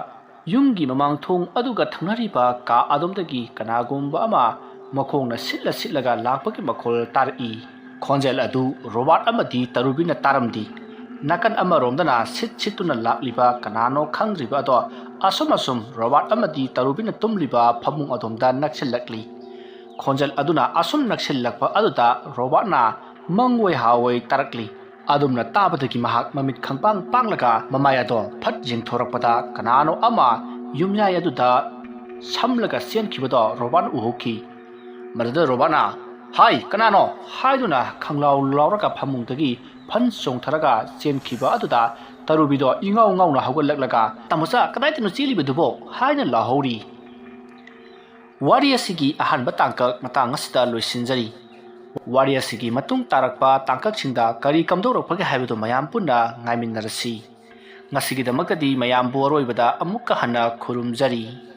ꯌꯨꯝꯒꯤ ꯃꯃꯥꯡ ꯊꯣꯡ ꯑꯗꯨꯒ ꯊꯪꯅꯔꯤꯕ ꯀꯥ ꯑꯗꯣꯝꯗꯒꯤ ꯀꯅꯥꯒꯨꯝꯕ ꯑꯃ ꯃꯈꯣꯡꯅ ꯁꯤꯠꯂ ꯁꯤꯠꯂꯒ ꯂꯥꯛꯄꯒꯤ ꯃꯈꯣꯜ ꯇꯥꯔꯛꯏ꯫ ꯈꯣꯟꯖꯦꯜ ꯑꯗꯨ ꯔꯣꯕꯥꯔꯠ ꯑꯃꯗꯤ ꯇꯔꯨꯕꯤꯅ ꯇꯥꯔꯝꯗꯦ꯫ ꯅꯥꯀꯟ ꯑꯃꯔꯣꯝꯗꯅ ꯁꯤꯠ ꯁꯤꯠꯇꯨꯅ ꯂꯥꯛꯂꯤꯕ ꯀꯅꯥꯅꯣ ꯈꯪꯗ꯭ꯔꯤꯕ ꯑꯗꯣ ꯑꯁꯨꯝ ꯑꯁꯨꯝ ꯔꯣꯕꯥꯔꯠ ꯑꯃꯗꯤ ꯇꯔꯨꯕꯤꯅ ꯇꯨꯝꯂꯤꯕ ꯐꯃꯨꯡ ꯑꯗꯣꯝꯗ ꯅꯛꯁꯤꯜꯂꯛꯂꯤ꯫ ꯈꯣꯟꯖꯦꯜ ꯑꯗꯨꯅ ꯑꯁꯨꯝ ꯅꯛꯁꯤꯜꯂꯛꯄ ꯑꯗꯨꯗ ꯔꯣꯕꯥꯔꯠꯅ ꯃꯪꯑꯣꯏ ꯍꯥꯑꯣꯏ ꯇꯥꯔꯛꯂꯤ꯫ ꯑꯗꯨꯝꯅ ꯇꯥꯕꯗꯒꯤ ꯃꯍꯥꯛ ꯃꯃꯤꯠ ꯈꯪꯄꯥꯡ ꯄꯥꯡꯂꯒ ꯃꯃꯥꯏ ꯑꯗꯣ ꯐꯠ ꯌꯦꯡꯊꯣꯔꯛꯄꯗ ꯀꯅꯥꯅꯣ ꯑꯃ ꯌꯨꯝꯌꯥꯏ ꯑꯗꯨꯗ ꯁꯝꯂꯒ ꯆꯦꯟꯈꯤꯕꯗꯣ ꯔꯣꯕꯥꯔꯠꯅ ꯎꯍꯧꯈꯤ꯫ ꯃꯗꯨꯗ ꯔꯣꯕꯥꯔꯠꯅ, "ꯍꯥꯏ, ꯀꯅꯥꯅꯣ?" ꯍꯥꯏꯗꯨꯅ ꯈꯪꯂꯥꯎ ꯂꯥꯎꯔꯒ ꯐꯃꯨꯡꯗꯒꯤ ꯐꯟ ꯆꯣꯡꯊꯔꯒ ꯆꯦꯟꯈꯤꯕ ꯑꯗꯨꯗ ꯇꯔꯨꯕꯤꯗꯣ ꯏꯉꯥꯎ ꯉꯥꯎꯅ ꯍꯧꯒꯠꯂꯛꯂꯒ, "ꯇꯥꯃꯣꯆꯥ, ꯀꯗꯥꯏꯗꯅꯣ ꯆꯦꯜꯂꯤꯕꯗꯨꯕꯣ?" ꯍꯥꯏꯅ ꯂꯥꯎꯍꯧꯔꯤ꯫ ꯋꯥꯔꯤ ꯑꯁꯤꯒꯤ ꯑꯍꯥꯟꯕ ꯇꯥꯡꯀꯛ ꯃꯇꯥꯡ ꯑꯁꯤꯗ ꯂꯣꯏꯁꯤꯟꯖꯔꯤ꯫ ꯋꯥꯔꯤ ꯑꯁꯤꯒꯤ ꯃꯇꯨꯡ ꯇꯥꯔꯛꯄ ꯇꯥꯡꯀꯛꯁꯤꯡꯗ ꯀꯔꯤ ꯀꯝꯗꯧꯔꯛꯄꯒꯦ ꯍꯥꯏꯕꯗꯨ ꯃꯌꯥꯝ ꯄꯨꯟꯅ ꯉꯥꯏꯃꯤꯟꯅꯔꯁꯤ꯫ ꯉꯁꯤꯒꯤꯗꯃꯛꯇꯗꯤ ꯃꯌꯥꯝꯕꯨ ꯑꯔꯣꯏꯕꯗ ꯑꯃꯨꯛꯀ ꯍꯟꯅ ꯈꯨꯔꯨꯝꯖꯔꯤ꯫